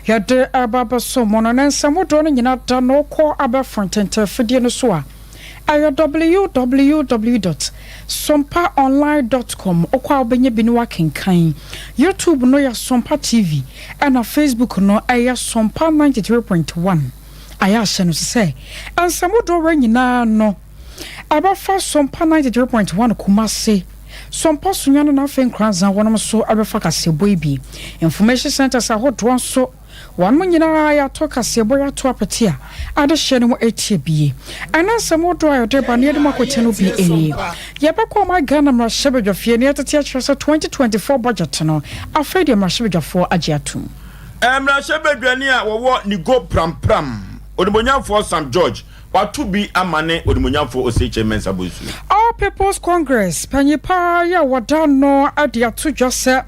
Yɛde reba abɛso mo no, ne nsɛm hodoɔ no nyinaa da no kɔ abɛɛfo ntɛntɛnfidie no so a ɛyɛ www dot sompaonline dot com. Wokɔ a wobɛnya bi ne woakenkan. YouTube no yɛ Sompa TV ɛna Facebook no ɛyɛ Sompa 93.1. Ayɛ ahyɛ no so sɛ nsɛm hodoɔ wei nyinaa no ɛbɛfa Sompa 93.1 Kumase, Sompa Sunyani na afei Nkoranza wɔnom nso ɛbɛfa kaseɛbɔ yi bi. Information centers ahodoɔ nso wɔnom nyinaa yɛato kaseɛbɔ yi ato apete a adehyeɛ no mu ɛtie bie. Ɛne nsɛm hodoɔ a yɛde ba ne yɛde mu akɔkyɛ no bi nie. Yɛbɛkɔ ɔman Ghana mmarahyɛbadwafie ne yɛtete akyerɛ sɛ 2024 budget no afei deɛ mmarahyɛbadwafoɔ agye atom. Mmarahyɛbadwani a wɔwɔ Nigo Prampram, Onimuonyamfoɔ Sam George, wato bi ama ne Onimuonyamfoɔ Osei Kyei Mensah Bonsu. All People's Congress panyin paa yi a wɔda no de ato dwa sɛ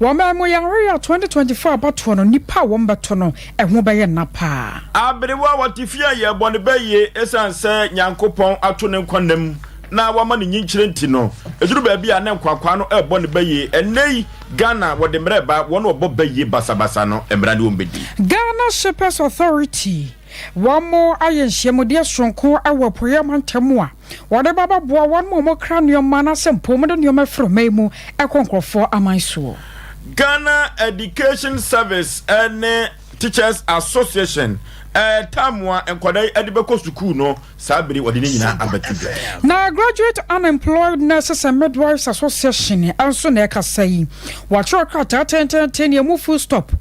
wɔn mu yɛahoyɛ 2024 abatoɔ no, nnipa a wɔn bɛto no ɛho bɛyɛ nna paa. Aberewa a wɔte fie a yɛbɔ ne bɛyie ɛsiane sɛ Nyankopɔn ato ne nkwa nam na wama ne nyinkyerɛ nti no, ɛduru baabi a ne nkwakwaa no ɛrebɔ ne bɛyie. Ɛnnɛ yi Ghana wɔde mmerɛ ba wɔn wɔbɔ bɛyie basabasa no, mmara ne wɔn bɛdi. Ghana Shippers Authority wɔn mo ayɛ nhyiamudeɛ soronko wɔ Apueeɛ mantam a wɔde ba bɛboa wɔn mo a wɔkra nneɛma anaasɛ mpo wɔde nneɛma firi ɔman mu ɛkɔ nkurɔfoɔ aman soɔ. Ghana Education Service ne Teachers Association tamoa nkwadaa yi de bɛkɔ sukuu no, saa bere wɔde ne nyinaa abɛto dwa. Na Graduate Unemployed Nurses and Midwives Association nso na ɛkasa yi, wɔatwerɛ krataa tententen ne emu full stop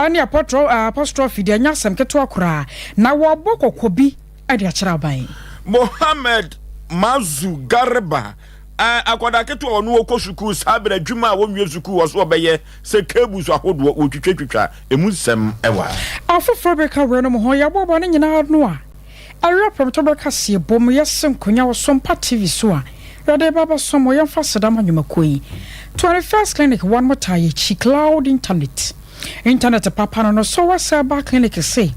ne apostrophe deɛ ɛnyɛ asɛm ketewa koraa, na wɔbɔ kɔkɔ bi de akyerɛ aban. Mohammed Mazu Garba, akwadaa ketewa ɔno wɔkɔ sukuu, saa bere adwuma a wɔnwie sukuu wɔ so ɔbɛyɛ sɛ cables ahodoɔ wɔtwitwatwitwa emu nsɛm ɛwɔ. Afoforɔ bɛka wei no mu ho yɛboaboa no nyinaa no a ɛwerɛ prɔmtɔ bɛka seɛ bom yɛse nkonya wɔ Sompa TV so a yɛde ba bɛsom wɔ. Yɛmfa sedam anwumakuo yi 21st Clinic wɔn mo taa yɛkyi cloud internet papa no so wɔ sɛ ba clinic se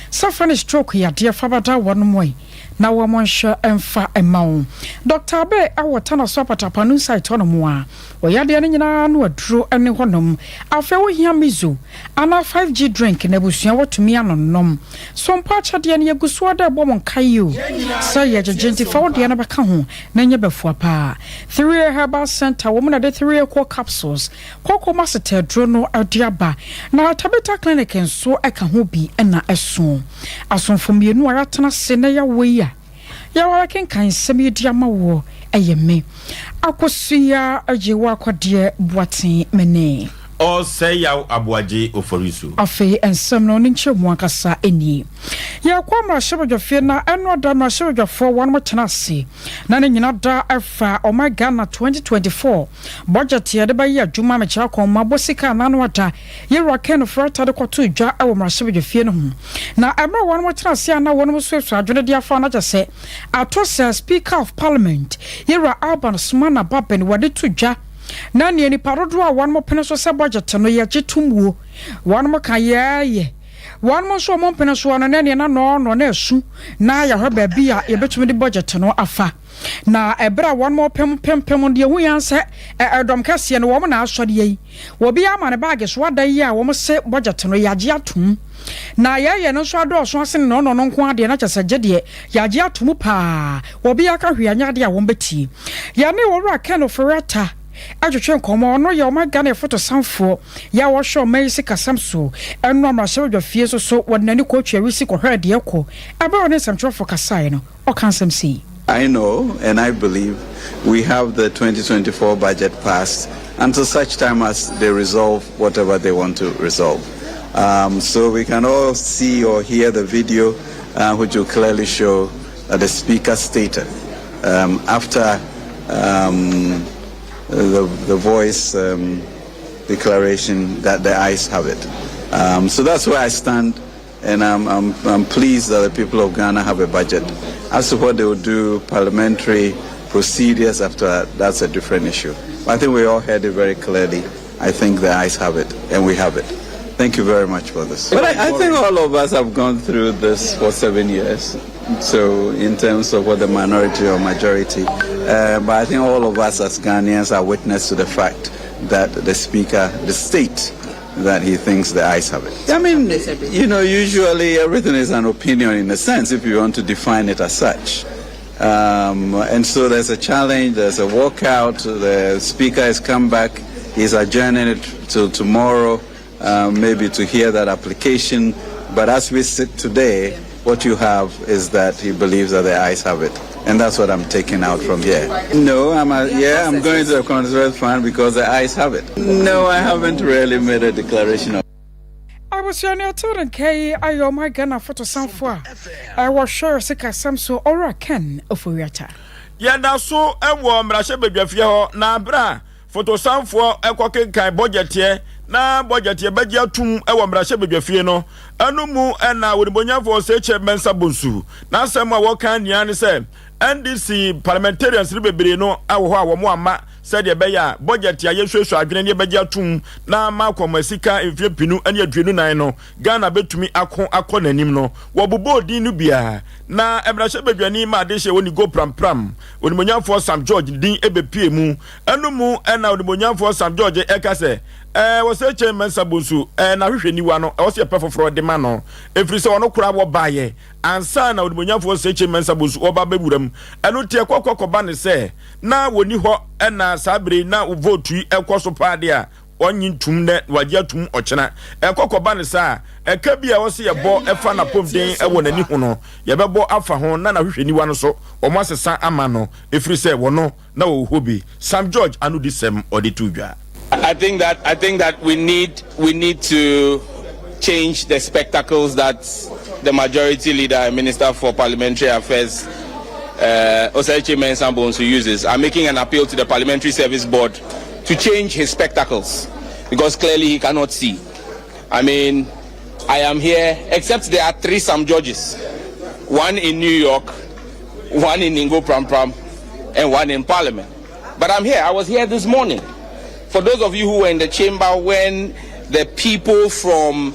sɛfa ne stroke yadeɛ fa bɛda wɔn mo yi na wɔn nhwɛ mfa mma wo. Dr Abe ɛwɔ Tana so apatapano site hɔ nom a wɔyadeɛ no nyinaa no aduro ne hɔnom. Afei wohia mizo anaa 5G drink na abusua wɔtumi anonom so mpo. Akyɛdeɛ no yɛgu soɔ dɛ ɛbɔ mo nka yi o sɛ yɛgyegye, nti fa wo deɛ no bɛka ho na nyɛ bɛfua paa. 3 Herbal Center wɔn na de 3 Eco capsules kɔkɔ ma setɛduro no de aba, na Tabita Clinic nso ka ho bi na ɛso asomfo mmienu a yɛatena se na yɛawɔ yi a yɛwɔ kenkan nsɛm yi di ama woɔ. Ɛyɛ me Akosua agye wɔ akɔdeɛ Boaten mene. Ɔsɛ Yaw Aboagye Oforisu. Afei nsɛm no ne nkyerɛmu ankasa nie. Yɛkɔ mmarahyɛbadwafie na ɛno ada mmarahyɛbadwafoɔ wɔn mo tena ase na ne nyina da ɛfa ɔman Ghana 2024 budget yɛde bɛyɛ adwuma. Mekyerɛ kɔn mu abɔ sika anano ada yɛwura Ken Ofori-Atta de kɔto dwa ɛwɔ mmarahyɛbadwafie no ho, na ɛmmerɛ wɔn mo tena ase a na wɔn mo soasoa adwene de afa no akyɛ sɛ ato sɛ Speaker of Parliament yɛwura Alban Sumana Bagbin wɔde to dwa na nea nipa dodoɔ a wɔn mo pene so sɛ budget no yɛgye tom wuo, wɔn mo ka yɛɛyɛ, wɔn mo nso wɔn mpene soɔ no na nea na nɔɔnɔ na ɛsu na yɛhwɛ baabi a yɛbɛtumi de budget no afa. Na ɛberɛ a wɔn mo pem pem pem deɛ hu yɛn sɛ ɛdɔm kɛseɛ no wɔn na asɔre yi wɔbi ama ne baage so ada yi a wɔn se budget no yɛagye atom na yɛyɛ no nso adɔɔso asene na ɔno no nko adeɛ na kyɛ sɛ gye deɛ yɛagye atom paa. Wɔbi aka hwee anya adeɛ a wɔn bɛtie. Yɛne wɔwura Ken Ofori-Atta atwetwe nkɔmmɔ. Ɔno yɛ ɔma Ghana fotosanfoɔ yɛ a wɔhwɛ ɔma yi sikasɛm so. Ɛno mmarahyɛbadwa fie nso so wɔde n'ani kɔɔtwa wisi kɔhwɛ deɛ kɔ ɛberɛ a ɔne nsɛmtwerɛfoɔ kasaeɛ no, ɔka nsɛm sei. I know and I believe we have the 2024 budget passed until such time as they resolve whatever they want to resolve. So we can all see or hear the video, which will clearly show that the speaker stated after the voice declaration that the ayes have it. So that's where I stand, and I'm pleased that the people of Ghana have a budget. As to what they will do, parliamentary procedures after that, that's a different issue. But I think we all heard it very clearly. I think the ayes have it, and we have it. Thank you very much for this. But I think all of us have gone through this for 7 years. So, in terms of what the minority or majority, but I think all of us as Ghanaians are witness to the fact that the speaker, the state, that he thinks the ayes have it. I mean, you know, usually everything is an opinion in a sense if you want to define it as such. Um, and so there's a challenge, there's a walkout, the speaker has come back, he's adjourning it till tomorrow, maybe to hear that application. But as we sit today, what you have is that he believes that the ayes have it. And that's what I'm taking out from here. No, I'm a, yeah, I'm going to the Conservative Fund because the ayes have it. No, I haven't really made a declaration of Abusua nea ɔtoo ne nka yi ayɛ ɔman Ghana fotosanfo a wɔhwɛ sikasɛm so Owura Ken Ofori-Atta. Yɛda so wɔ mmarahyɛbadwafie hɔ na berɛ a fotosanfoɔ kɔkenkan bɔgyɛteɛ na bɔgyɛteɛ bɛgye atum wɔ mmarahyɛbadwafie no ɛno mu na onibonyafoɔ Sekyɛ Mensah Bonsu n'asɛm a wɔka nyinaa ne sɛ NDC parliamentarians no bebree no wɔ hɔ a wɔn amma sɛdeɛ ɛbɛyɛ a bɔgyɛte a yɛsuasua adwene ne yɛbɛgye atom na ama akɔmɔ sika mfeɛ 2024 no Ghana bɛtumi ako akɔ n'anim no wɔbobɔɔ din no biara na mmarahyɛbadwani ma adehyeɛ wɔ Nigo Prampram Onimuonyamfoɔ Sam George din bɛpue mu ɛno mu na Onimuonyamfoɔ Sam George ɛka sɛ ɛɛ wɔ sɛ Kyɛn Mensah Bonsu ɛɛ n'ahwehwɛniwa no ɛwɔ sɛ yɛpɛ foforɔ de ma no ɛfiri sɛ ɔno koraa wɔbaeɛ ansa na Onimuonyamfoɔ Sekyere Mensah Bonsu ɔreba abɛwura mu. Ɛno nti ɛkɔ kɔ kɔba ne sɛ na wɔnni hɔ na saa bere yi na vote yi ɛkɔ so paa deɛ a ɔnnye ntum nnɛ na wagye atum ɔkyena. Ɛkɔ kɔba ne saa a, ɛka bi a ɛwɔ sɛ yɛbɔ ɛfa n'apɔmuden wɔ n'ani ho no, yɛbɛbɔ afa ho na n'ahwehwɛniwa no so wɔasesa ama no ɛfiri sɛ wɔno na wɔwɔ hɔ bi. Sam George anodisɛm ɔde too dwa. I think that I think that we need we need to change the spectacles that the majority leader and minister for parliamentary affairs uh, Osei Mensah Bonsu uses. I'm making an appeal to the Parliamentary Service Board to change his spectacles because clearly he cannot see. I mean, I am here, except there are three Sam Georges one in New York, one in Ningo Pram Pram, and one in Parliament. But I'm here. I was here this morning. For those of you who were in the chamber when the people from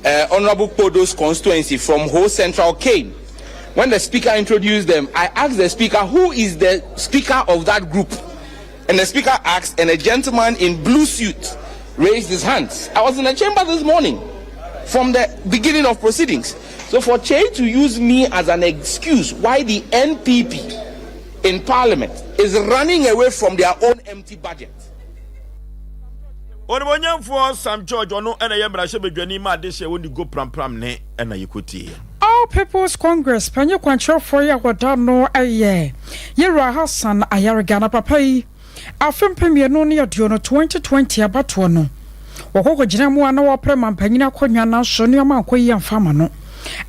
uh, Honorable Kpodo's constituency from Ho Central came, when the speaker introduced them, I asked the speaker, who is the speaker of that group? And the speaker asked, and a gentleman in blue suit raised his hands. I was in the chamber this morning from the beginning of proceedings. So for Che to use me as an excuse why the NPP in parliament is running away from their own empty budget. Onimuonyamfoɔ Sam George ɔno na ɛyɛ mmarahyɛbadwani ma adehyeɛ wɔ Nigo Prampram ne na yɛkɔtieɛ. All People's Congress panyin kwankyerɛfoɔ yi a wɔda ano yɛ Yewura Hassan Ayariga na papa yi afe 2020, 2020 abatoɔ no wɔkɔ kɔgyina mu a na wɔpere mampanyin akonnwa nanso nneɛma ankɔ yie amfa ama no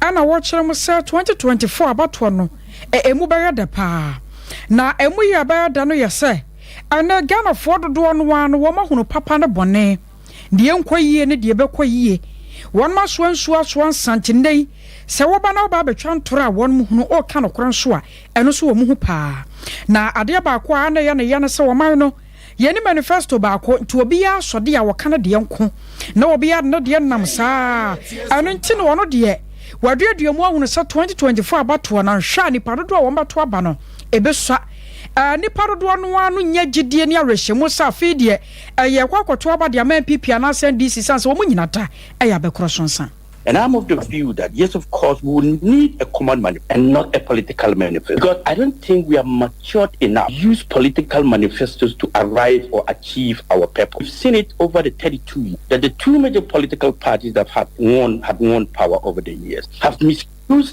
ɛna wɔkyerɛ mu sɛ 2024 abatoɔ no ɛmu bɛyɛ dɛ paa na ɛmu yi a ɛbɛyɛ dɛ no yɛ sɛ Ɛnnɛ, Ghanafoɔ dodoɔ no ara no, wɔahunu papa ne bɔne, deɛ ɛnkɔ yie ne deɛ ɛbɛkɔ yie. Wɔnom asoa nsuo asoa nsa nti nnɛ yi, sɛ woba na woba abɛtwa ntorɔ a wɔnom hunu, woka nokorɛ nso a, ɛno nso wɔn hu paa. Na adeɛ baako a na ɛyɛ ne ya ne sɛ ɔman no, yɛnni manifesto baako, nti obiara sɔ deɛ a wɔka ne deɛ nko, na obiara de ne deɛ nam saa. Ɛno nti na ɔno deɛ, waduadua mu ahunu sɛ 2024 abatoɔ no, anhwɛ a nnipa dodoɔ a wɔbɛto aba no, ɛbɛsua. Nnipa dodoɔ no ara no nnya gyidie ne awerɛhyɛmu sɛ afei deɛ ɛyɛ ɛkɔ akɔto aba de ama NPP anaasɛ NDC sane sɛ wɔn nyina da yɛ abɛkorɔ so nsa. And I'm of the view that, yes, of course, we will need a common manifesto and not a political manifesto. Because I don't think we are matured enough to use political manifestos to arrive or achieve our purpose. We've seen it over the 32 years that the two major political parties that have won, have won power over the years have misused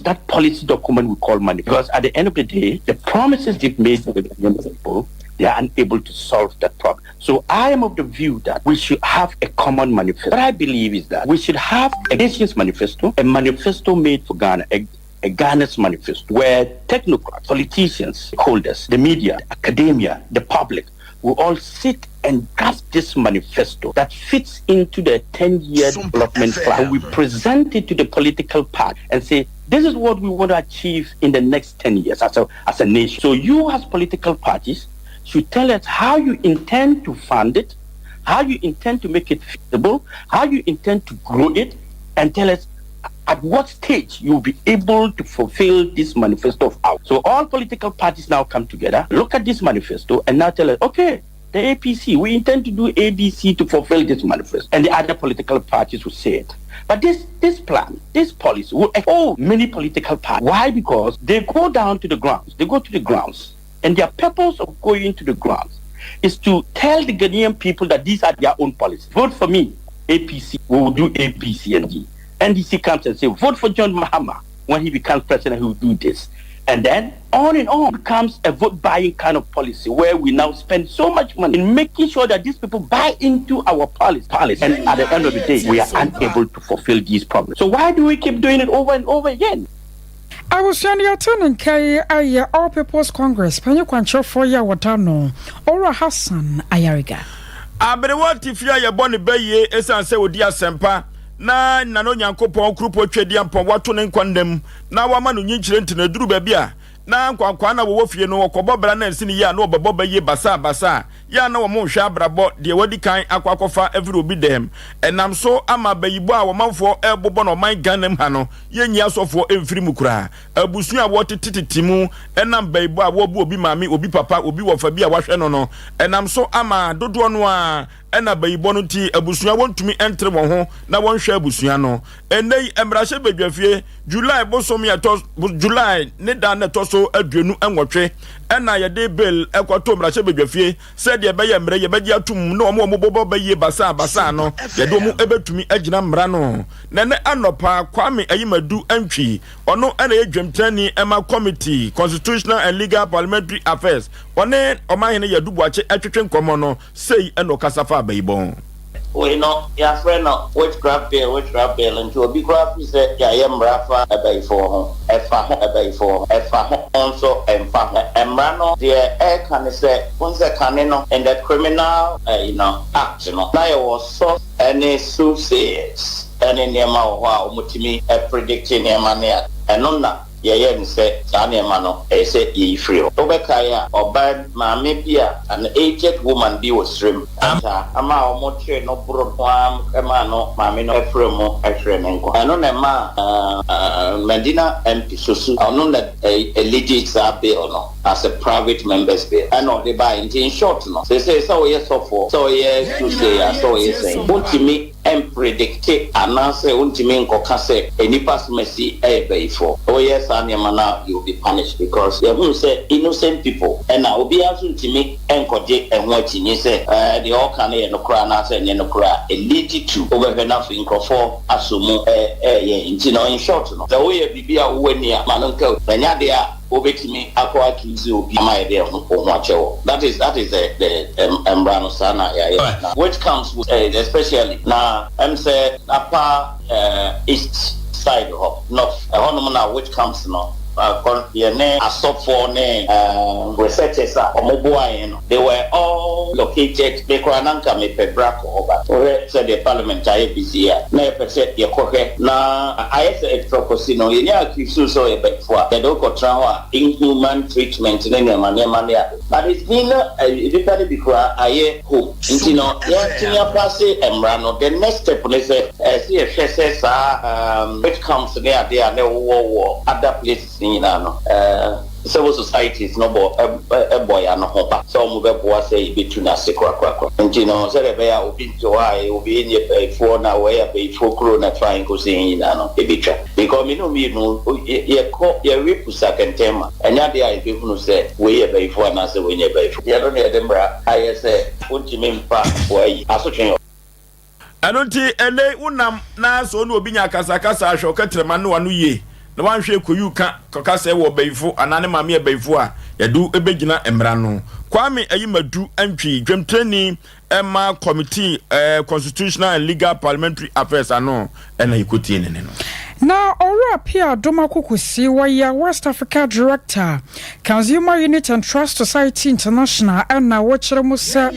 that policy document we call money. Because at the end of the day, the promises they've made to the people, they are unable to solve that problem. So I am of the view that we should have a common manifesto. What I believe is that we should have a nation's manifesto, a manifesto made for Ghana, a, a Ghana's manifesto, where technocrats, politicians, holders, the media, academia, the public will all sit and draft this manifesto that fits into the 10-year development plan. We present it to the political party and say, this is what we want to achieve in the next 10 years as a, as a nation. So you as political parties should tell us how you intend to fund it, how you intend to make it feasible, how you intend to grow it, and tell us at what stage you'll be able to fulfill this manifesto of ours. So all political parties now come together, look at this manifesto, and now tell us, okay, The APC, we intend to do ABC to fulfill this manifesto. And the other political parties will say it. But this, this plan, this policy will expose many political parties. Why? Because they go down to the grounds. They go to the grounds. And their purpose of going to the grounds is to tell the Ghanaian people that these are their own policies. Vote for me, APC. We will do A, B, C, and D. NDC comes and say, vote for John Mahama. When he becomes president, he will do this. And then on and on becomes a vote buying kind of policy where we now spend so much money in making sure that these people buy into our policy. policy. And at the end of the day, we are unable to fulfill these problems. So why do we keep doing it over and over again? Abusua no yɛte ne nka yi ayɛ All People's Congress panyin kwankyerɛfoɔ yi a wɔda no Owura Hassan Ayariga. Aberewa te fie a yɛbɔ ne bɛ yie esiane sɛ odi asɛmpa na Nana Onyankopɔn Kuropɔn Tweaduampɔn wato ne nkwa nna mu na wama no nyinkyerɛ nti no aduru baabi a na nkwankwaa no a wɔwɔ fie no wɔkɔbɔ bra na ansi no yie a na wɔbɛbɔ bɛ yie basaa basaa yɛ a na wɔn nhwɛ abrabɔ deɛ wɔadi kan akɔ akɔfa afiri obi dɛm ɛnam so ama bayibɔ a wɔmanfoɔ ɛrebobɔ no ɔman Ghana mu ha no yɛnyi asɔfoɔ mfiri mu koraa abusua a wɔtetetete mu ɛnam bayibɔ a wɔbu obi maame obi papa obi wɔfa bi a wahwɛ no no ɛnam so ama dodoɔ no a ɛna bayibɔ no nti abusua wɔntumi ntere wɔn ho na wɔnhwɛ abusua no. Ɛnnɛ yi mmarahyɛ badwafie July bosom yɛ ɛtɔ July ne da na ɛtɔ so 28 ɛna yɛde bill ɛkɔto mmarahyɛ badwafie sɛdeɛ ɛbɛyɛ mmerɛ yɛbɛgye atum na wɔn a wɔbobɔ bɛyie basaa basaa no yɛde wɔn ɛbɛtumi agyina mmara no. Na ɛnɛ anɔpa Kwame Ayimadu Antwi ɔno ɛna yɛ dwamtenani ɛma committee constitutional and legal parliamentary affairs ɔne ɔmanhene Yadu Boakye ɛtwetwe nkɔmmɔ no Sei na ɔkasa faa bayibɔ ho. Wei no yɛafrɛ no witchcraft bill, witchcraft bill, nti obi koraa firi sɛ yɛayɛ mmara fa abayifoɔ ho, ɛfa ho, abayifoɔ ho, ɛfa ho nso ɛmfa ho. Mmara no deɛ ɛreka ne sɛ, wohu sɛ kane no in the criminal you know, act no, na yɛwɔ source ne soothsayers ne nneɛma wɔ hɔ a wɔtumi predict nneɛma ne ade, ɛno na Yɛyɛɛ no sɛ saa nneɛma no, ɛyɛ sɛ yeyi firi hɔ. Wobɛkae a, ɔbaa maame bi a, an aged woman bi wɔ serem ntaa ama a wɔkyeree no boro no ara maa no maame no frɛ mu hweree ne nkwa. Ɛno na ɛmaa Madina MP Sosu, ɔno na ɛleadi saa bill no as a private members bill ɛna ɔde baeɛ. Nti in short no, seesei sɛ woyɛ sɔfoɔ, sɛ woyɛ soothsayer, sɛ woyɛ sɛn, wontumi Ɛmpredikte anaasɛ wontumi nkɔka sɛ nnipa asomasi yɛ bayifoɔ. Woyɛ saa nneɛma no a you will be punished because yɛhunu sɛ innocent people ɛna obiara nso ntumi nkɔgye ɛho akyinnye sɛ deɛ ɔreka no yɛ nokorɛ anaasɛ ɛnyɛ nokorɛ a ɛleadi to wobɛhwɛ no afei nkorɔfoɔ asɔ mu ɛɛyɛ nti no in short no sɛ woyɛ biribi a wowɔ ani a ma no nka o ɛnyɛ adeɛ a Wobɛtumi akɔ accuse obi ama yɛde ɛho wo ho akyɛ wɔ that is that is the the mmra no saa na yɛayɛ no na which comes with especially na ɛm sɛ upper east side hɔ north ɛhɔ nom na which comes no kɔ yɛne asɔfoɔ ne researchers a wɔn boa yɛn no they were all located me koraa na nka mepɛ bra kɔ hɔ but wohwɛ sɛdeɛ parliament ayɛ busy a na yɛpɛ sɛ yɛkɔhwɛ na ayɛ sɛ ɛtrɔkɔsi no yɛnya accuse sɛ ɔyɛ bɛfo a yɛde wo kɔtena hɔ a inhuman treatment ne nneɛma nneɛma ne ade but it's been nnipa no bi koraa ayɛ home nti no yɛatumi apase mmara no the next step ne sɛ ɛsɛ yɛhwɛ sɛ saa witch camps ne ade a na ɛwowɔ wɔ other places ne nyinaa no civil societies no bɔ bɔ yɛn ano ho ba sɛ wɔn bɛboa sɛ yɛbɛtu no ase korakorakora nti no sɛdeɛ ɛbɛyɛ a obi nte hɔ a obi nyɛ bayifoɔ na wɔyɛ abayifoɔ kuro na ɛfa nkosi yɛn nyinaa no ɛbɛtwa because me ne wo mmienu yɛkɔ yɛwe pusa kɛntɛn ma ɛnyɛ adeɛ a yɛbɛhunu sɛ wei yɛ bayifoɔ anaasɛ wei nyɛ bayifoɔ yɛno na yɛde mmara ayɛ sɛ wontumi mfa wɔayi asotwe. Ɛno nti, ɛnnɛ yi wonam na sɛ wo ne obi nya akasakasa a, hwɛ wo kɛtrɛma ne w'ano yie, na woanhwɛ koyiw ka kɔka sɛ wɔ ɔbayifo anaa ne maame yɛ bayifo a, yɛde wo bɛgyina mmara no. Kwame Ayimadu Antwi, dwamtirani ma Committee Constitutional and Legal Parliamentary Affairs ano na yɛkɔtie ne nne no. Na Owura Appiah Adomako Kusi, wɔyɛ West Africa Director, Consumer Unit and Trust Society International na wɔkyerɛ mu sɛ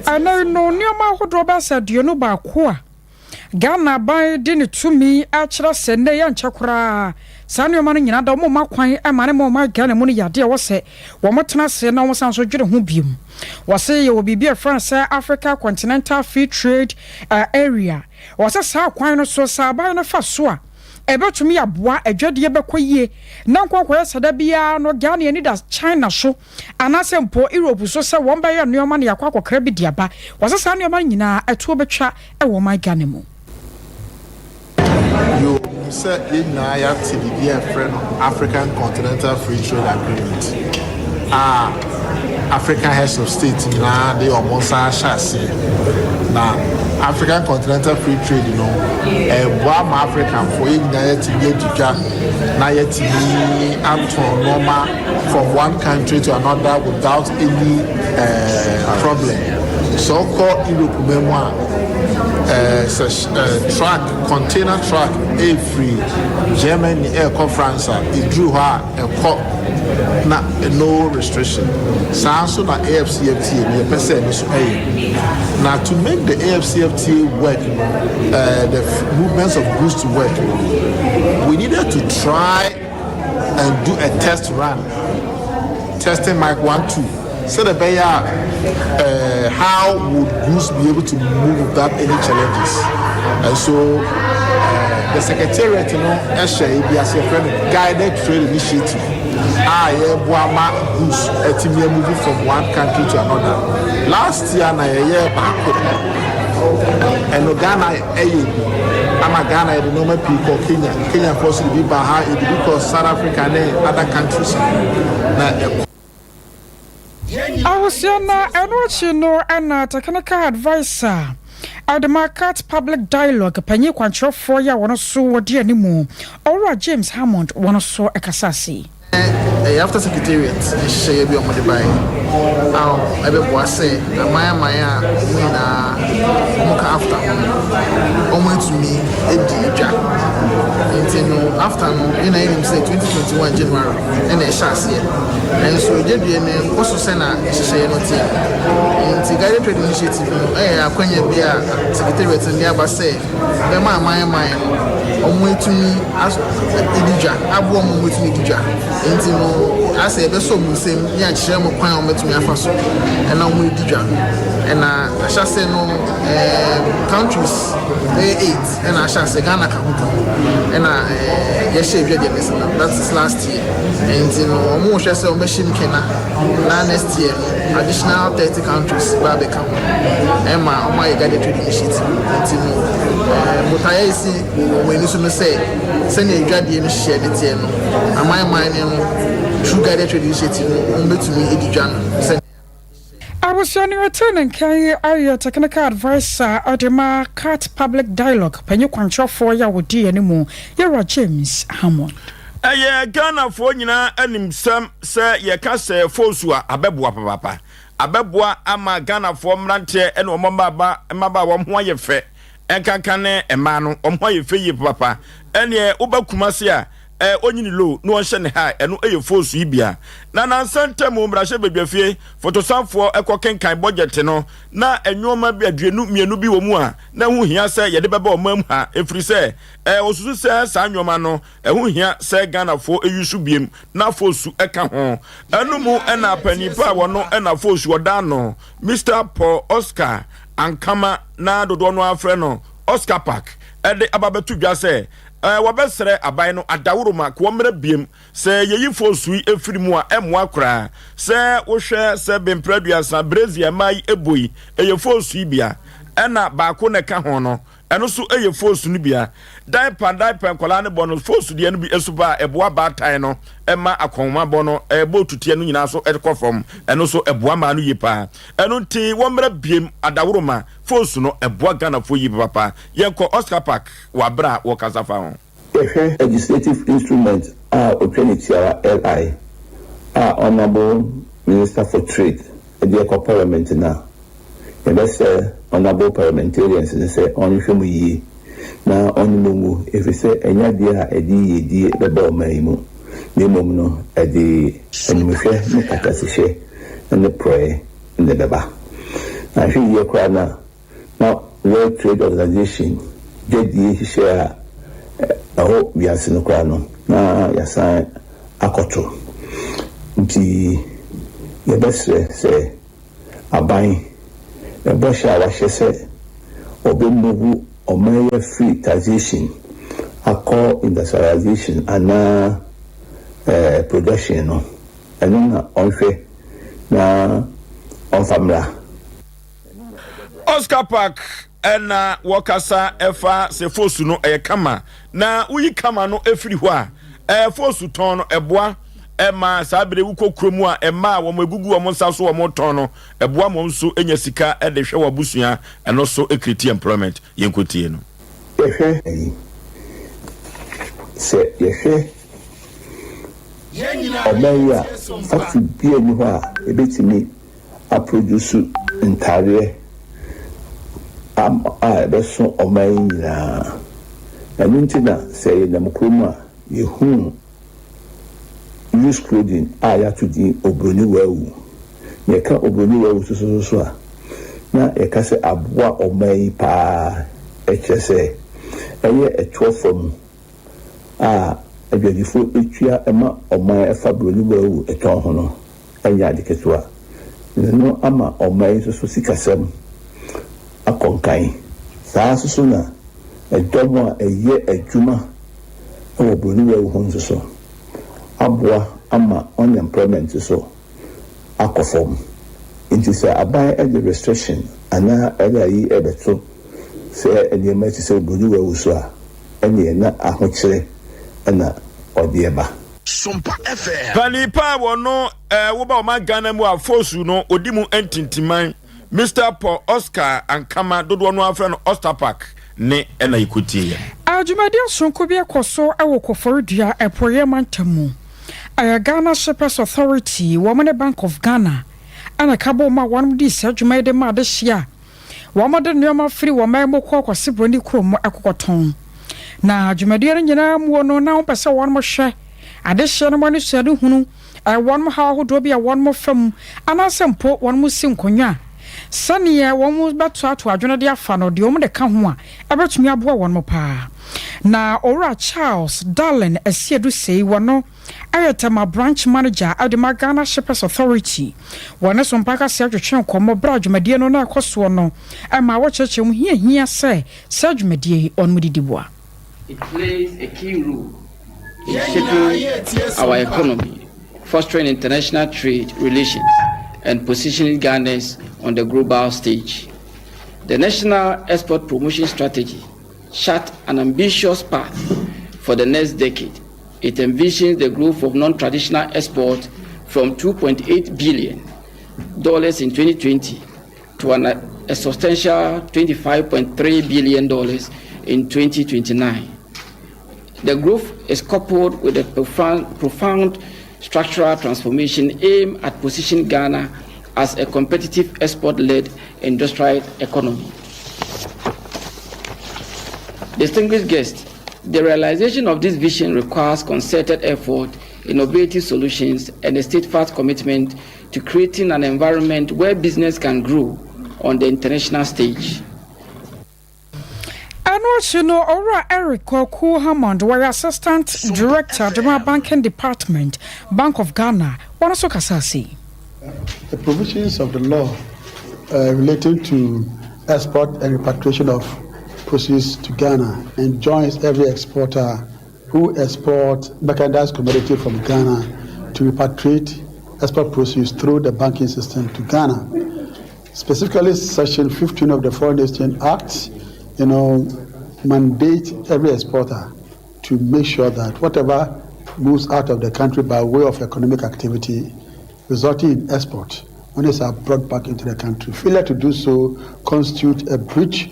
ɛnnɛ yi no nneɛma ahodoɔ bɛyɛ sɛ 21 a Ghana aban de ne tumi akyerɛ sɛ nnɛ yi ɛnkyɛ koraa saa nneɛma no nyinaa da wɔn mma kwan ma ne ma wɔn Ghana mu no yɛ adeɛ a ɛwɔ sɛ wɔn tena ase na wɔn san so dwene ho biom. Wɔse yɛwɔ biribi a yɛfrɛ no sɛ Africa Continental Free Trade Area. Wɔse saa kwan no so sɛ aban no fa so a. Ɛbɛtumi aboa adwadie bɛkɔ yie na nkɔnkɔyɛ sɛ da biara no Ghana ani da China so anaasɛ mpo Europe so sɛ wɔn bɛyɛ nneɛma na yɛakɔ akɔkra bi de aba. Wɔsɛ saa nneɛma no nyinaa ɛtoɔ bɛtwa wɔ ɔman Ghana mu. Yoo, menim sɛ yɛn nyinaa yɛate biribi a yɛfrɛ no African Continental Free Trade Agreement a African Heads of State nyinaa de wɔn nsa ahyɛ aseɛ. Na African Continental Free Trade no, ɛreboa ma Africanfoɔ yɛn nyinaa yɛatumi adi dwa na yɛatumi atɔn nneɛma from one country to another without any uh, problem. Sɛ ɔkɔ Europe man mu a, uh, sɛ uh, truck container truck ɛfiri Germany ɛrekɔ France a, ɛduru hɔ a ɛkɔ na no restriction. Saa nso na AfCFTA no yɛpɛ sɛ ɛno nso ɛyɛ. Na to make the AfCFTA work no, the movements of goods to work no, we needed to try and do a test run, testing mic 1 2, sɛdeɛ ɛbɛyɛ a how would goods be able to move without any challenges. And so the secretariat no ɛhyɛ ebi ase, yɛfrɛ no Guided Trade Initiative a yɛboa ma goods ɛtumi move from one country to another. Last year na yɛyɛ baako, ɛno Ghana ɛyɛ bi ama Ghana. Yɛde nneɛma pii kɔ Kenya, Kenyafoɔ nso de bi ba ha, yɛde bi kɔ South Africa ne other countries na ɛkɔ. Ahosua na ɛno akyi no ɛna technical adviser Adema CAT Public Dialogue panyin kwankyerɛfoɔ yi a wɔn nso wɔde anim, Owura James Hammond, wɔn nso ɛkasa ase. Ɛyɛ AfCFTA secretariat nhyehyɛeɛ bi a wɔde baeɛ a ɛbɛboa sɛ aman aman a wɔn nyinaa wɔka AfCFTA ho no wɔn atumi adi dwa. Nti no AfCFTA no yɛn yɛnim sɛ 2021 January ɛna ɛhyɛ aseɛ, nso dwadie no nkɔ so sɛ na nhyehyɛeɛ no teɛ. Nti Guided Trade Initiative no ɛyɛ akwanya bi a secretariat no de aba sɛ bɛma aman aman no wɔn atumi adi dwa, aboa wɔn wɔn atumi di dwa. Nti no asɛ yɛbɛsɔ wɔn nsam ne akyerɛ wɔn kwan a wɔbɛtumi afa so ɛna wɔn adi dwa no. Ɛna ahyɛse no countries bɛyɛ eight ɛna ahyɛ ase, Ghana ka ho bi ɛna yɛhyɛ dwadie no so no, that is last year. Nti no wɔn rehwɛ sɛ wɔbɛhyɛ mu kena na next year no additional 30 countries ba abɛka ho ɛma wɔn ayɛ Guided Trade Initiative. Nti no botaeɛ esi wɔn ani so no sɛ sɛnea dwadie no hyehyɛ ne teɛ no, aman aman no through Guided Trade Initiative no wɔn bɛtumi adi dwa no sɛ. Abusua no ɛte ne nkan yi ayɛ technical adviser ɔde ma CAT Public Dialogue panyin kwankyerɛfoɔ yi a wɔdi anim, yɛwura James Hammond. Ɛyɛ Ghanafoɔ nyinaa animsɛm sɛ yɛka sɛ foosu a abɛboa papapa, abɛboa ama Ghanafoɔ mmeranteɛ ne wɔn mmabaa mmabaa wɔn ho ayɛ fɛ, nkanka ne mmaa no wɔn ho ayɛ fɛ yie papapa. Ɛneɛ woba Kumase a ɔnyini low na ɔnhyɛ ne ha, ɛno ɛyɛ foosu yi bia. Na nansa ntam mmarahyɛ badwafie fotosanfoɔ ɛkɔ kenkan budget no na nneɛma bi 22 bi wɔ mu a na ɛho hia sɛ yɛde bɛba ɔman mu ha, ɛfiri sɛ ɔsusu sɛ saa nneɛma no ɛho hia sɛ Ghanafoɔ ɛyi so biem na foosu ɛka ho. Ɛno mu ɛna panyin pa a wɔno ɛna foosu ɔda no, Mr Paul Oscar Ankama, na dodoɔ no afrɛ no Oscar Park, ɛde aba bɛto dwa sɛ wɔbɛsrɛ aban no adaworoma ka wɔmmerɛ biem sɛ yɛyi foosu yi efiri mu a ɛmmoa koraa. Sɛ wohwɛ sɛ bemprɛ 30 brassiere mmaa yi ebo yi ɛyɛ foosu yi bia, ɛna baako na ɛka ho no, ɛno nso ɛyɛ foosu no bia. Diaper, diaper nkɔlaa no bɔ no, foosu deɛ no bi nso ba a ɛboa baatan no ɛma akɔnma bɔ no ɛbɔ tuteɛ no nyinaa so ɛkɔ fam. Ɛno nso ɛboa maa no yie paa. Ɛno nti wɔmmerɛ biem adaworoma foosu no ɛboa Ghanafoɔ yie papa. Yɛnkɔ Oscar Park wɔ abere a wɔkasa fa ho. Yɛhwɛ legislative instrument a otwa ne tiara LI a Honourable Minister for Trade de ɛkɔ Parliament no a, yɛbɛsrɛ honourable parliamentarians no sɛ ɔnhwehwɛ mu yie na ɔne mu ngu, ɛfiri sɛ ɛnyɛ adeɛ a ɛde yiedie bɛba ɔman yi mu, na mmom no ɛde animhwɛ ne katasehwɛ ne porɔeɛ ne bɛba. Na ahwɛ yie koraa no a na World Trade Organization dwadie hyehyɛ a ɛwɔ wiase no koraa no na yɛasan akɔto. Nti yɛbɛsrɛ sɛ aban ɛbɔhyɛ a wahyɛ sɛ ɔbɛmove ɔman yi afiri taxation. akɔ industrialization anaa production no, ɛno na ɔnhwɛ na ɔmfa mmra. Oscar Park ɛna wɔkasa ɛfa sɛ fosu no ɛyɛ kama na woyi kama no efiri hɔ a fosu tɔn no ɛboa ɛma saa bere wokɔ kurom a ɛma a wɔn egugu wɔn nsa so wɔn tɔn no ɛboa wɔn nso enya sika ɛde hwɛ wɔn abusua ɛno so e create employment yɛn ko tie no. Yɛhwɛ ayi sɛ yɛhwɛ ɔman yi a factory bia ni hɔ a ebetumi a produce ntaareɛ a ɛbɛso ɔman yi nyinaa. Ɛno nti na sɛ yɛnam kurom a yɛhuu used clothing a yɛato din obroni waawu. Yɛka obroni waawu sososo a na yɛka sɛ aboa ɔman yi paa ɛkyerɛ sɛ ɛyɛ ɛtoɔ fam a adwadifoɔ etua ɛma ɔman ɛfa broni waawu ɛtɔn ho no ɛnyɛ ade ketewa no ama ɔman yi nso so sikasɛm akɔ nkan. Saa nso so na ɛdɔm a ɛyɛ adwuma ɛwɔ broni waawu ho nso so aboa ama unemployment so akɔ fam. Nti sɛ aban ɛde restriction anaa ɛde ayi ɛbɛto sɛ nneɛma ti sɛ broni waawu so a ɛneɛ na ahokyerɛ ɛna ɔde ɛba. Sompa FM. Panipa a wɔno woba ɔman Ghana mu a fosu no odi mu ntintiman Mr Paul Oscar Ankama dodoɔ no afrɛ no Oyster Park ne ɛna yɛkɔtie yɛ. Adwumadi sonko bi kɔ so wɔ Koforidua Ɛpoyɛ mantam mu. Ɛyɛ Ghana Shippers Authority wɔn ne Bank of Ghana ɛna ka bɔ mu a wɔn di saa adwuma yi de ma adehyia a wɔn de nneɛma firi wɔn man mu kɔ Kwasi Buroni kurom ɛkɔkɔtɔn. Na dwumadie no nyinaa mu no na wɔn pɛ sɛ wɔn hwɛ adehyia no mu ani suade hunu wɔn haw ahodoɔ bi a wɔn fam anaasɛ mpo wɔn si nkonnwa a sɛneɛ wɔn bɛtoato adwene de afa no deɛ wɔn de ka ho a ɛbɛtumi aboa wɔn paa. Na Owura Charles Darlin Asiedu Sei wɔ no ɛyɛ Tema branch manager ɛde ma Ghana Shippers Authority. Wɔne so mpa kase atwetwe nkɔmmɔ berɛ a dwumadie no na ɛkɔ soɔ no ɛma wɔkyerɛkyerɛ mu hiahia sɛ saa dwumadie yi ɔno didi boa. It plays a key role in shaping our economy, fostering international trade relations, and positioning Ghana on the global stage. The National Export Promotion Strategy chart an ambitious path for the next decade. It envisions the growth of non-traditional export from $2.8 billion in 2020 to a substantial $25.3 billion in 2029. The growth is coupled with a profound structural transformation aimed at positioning Ghana as a competitive export-led industrial economy. Distinguished guests, the realization of this vision requires concerted effort, innovative solutions, and a steadfast commitment to creating an environment where business can grow on the international stage. Ɛno akyi no, Owura Eric Kwaku Hammond, wɔyɛ assistant director de ma Banking Department, Bank of Ghana, wɔn nso kasa ase. The provisions of the law relating to export and repatriation of proceeds to Ghana enjoins every exporter who exports merchandise commodity from Ghana to repatriate export proceeds through the banking system to Ghana. Specifically, Section 15 of the Foreign Exchange Act mandate every exporter to make sure that whatever moves out of the country by way of economic activity resulting in export, monies are brought back into the country. Failure to do so constitutes a breach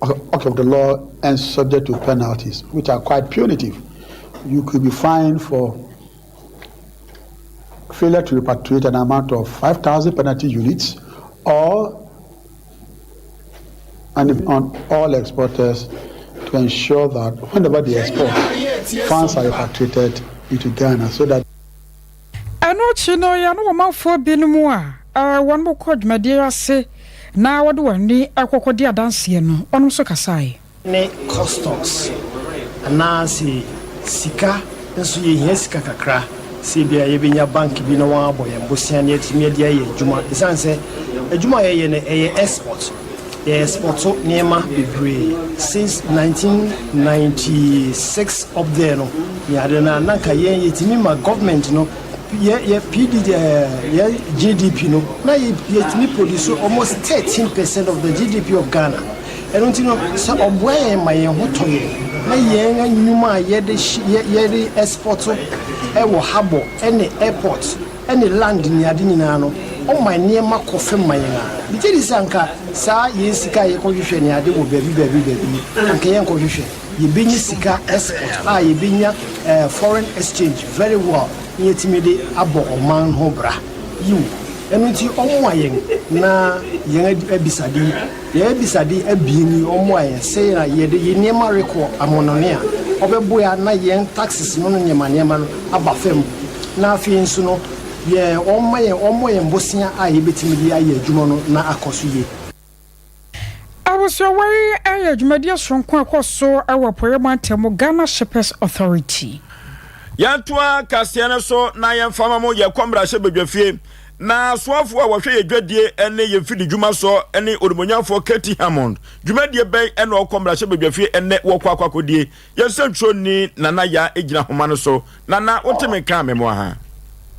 of the law and subject to penalties, which are quite punitive. You could be fined for failure to repatriate an amount of 5,000 penalty units or and on all exporters to ensure that whenever they export, funds are repatriated into Ghana so that Ɛno akyi no, yɛne ɔmanfoɔ binom a wɔn mo kɔ dwumadie ase na wɔde wɔn ani akɔkɔ di adanseɛ no, wɔn nso kasaeɛ. Ne customs anaasɛ sika nso yɛhia sika kakra sɛ bia yɛbɛnya bank bi na wɔabɔ yɛn bosea ne yɛatumi de ayɛ adwuma ɛsiane sɛ adwuma a yɛyɛ no ɛyɛ export. Yɛ export nneɛma bebree since 1996 up there no ne ade no a na nka yɛn yɛtumi ma government no yɛ yɛ PD yɛ GDP no na yɛ yɛtumi produce almost 13% of the GDP of Ghana. Ɛno nti no sɛ ɔboa yɛn ma yɛn ho tɔ yɛn na yɛn nnwuma a yɛde yɛde export ɛwɔ harbour ɛne airport ɛne land ne ade nyinaa no, ɔma nneɛma kɔ fam ma yɛn a, megye di sɛ anka saa yɛn sika a yɛkɔhwehwɛ ne ade wɔ baabi baabi baabi, anka yɛnkɔhwehwɛ. Yɛbɛnya sika export a yɛbɛnya foreign exchange very well na yɛtumi de abɔ ɔman ho bra. Yiw, ɛno nti ɔmmoa yɛn na yɛn abisade, yɛn abisade abien yi, ɔmmoa yɛn sɛ na yɛde yɛn nneɛma rekɔ amonɔne a, ɔbɛboa na yɛn taxes no no nneɛma nneɛma no aba fam, na afei nso no yɛ ɔmma yɛn, ɔmmɔ yɛn bosea a yɛbɛtumi de ayɛ adwuma no na akɔ so yie. Abusuawa yi yɛ dwumadie soronko a ɛkɔ so wɔ Apueeɛ Mantam, Ghana Shippers Authority. Yɛntoa kaseɛ no so na yɛmfa ma mo. Yɛkɔ mmarahyɛ badwafie na soafoɔ a wɔhwɛ yɛ dwadie ne yɛn fidi dwuma soɔ ne onimonyamfoɔ Katie Hammond, dwumadie bɛn ɛna ɔkɔ mmarahyɛ badwafie ɛnɛ wɔkɔ akɔ akɔdie? Yɛn nsɛntwerɛni Nana Yaa gyina homa no so. Nana, wote me nka a memoa ha?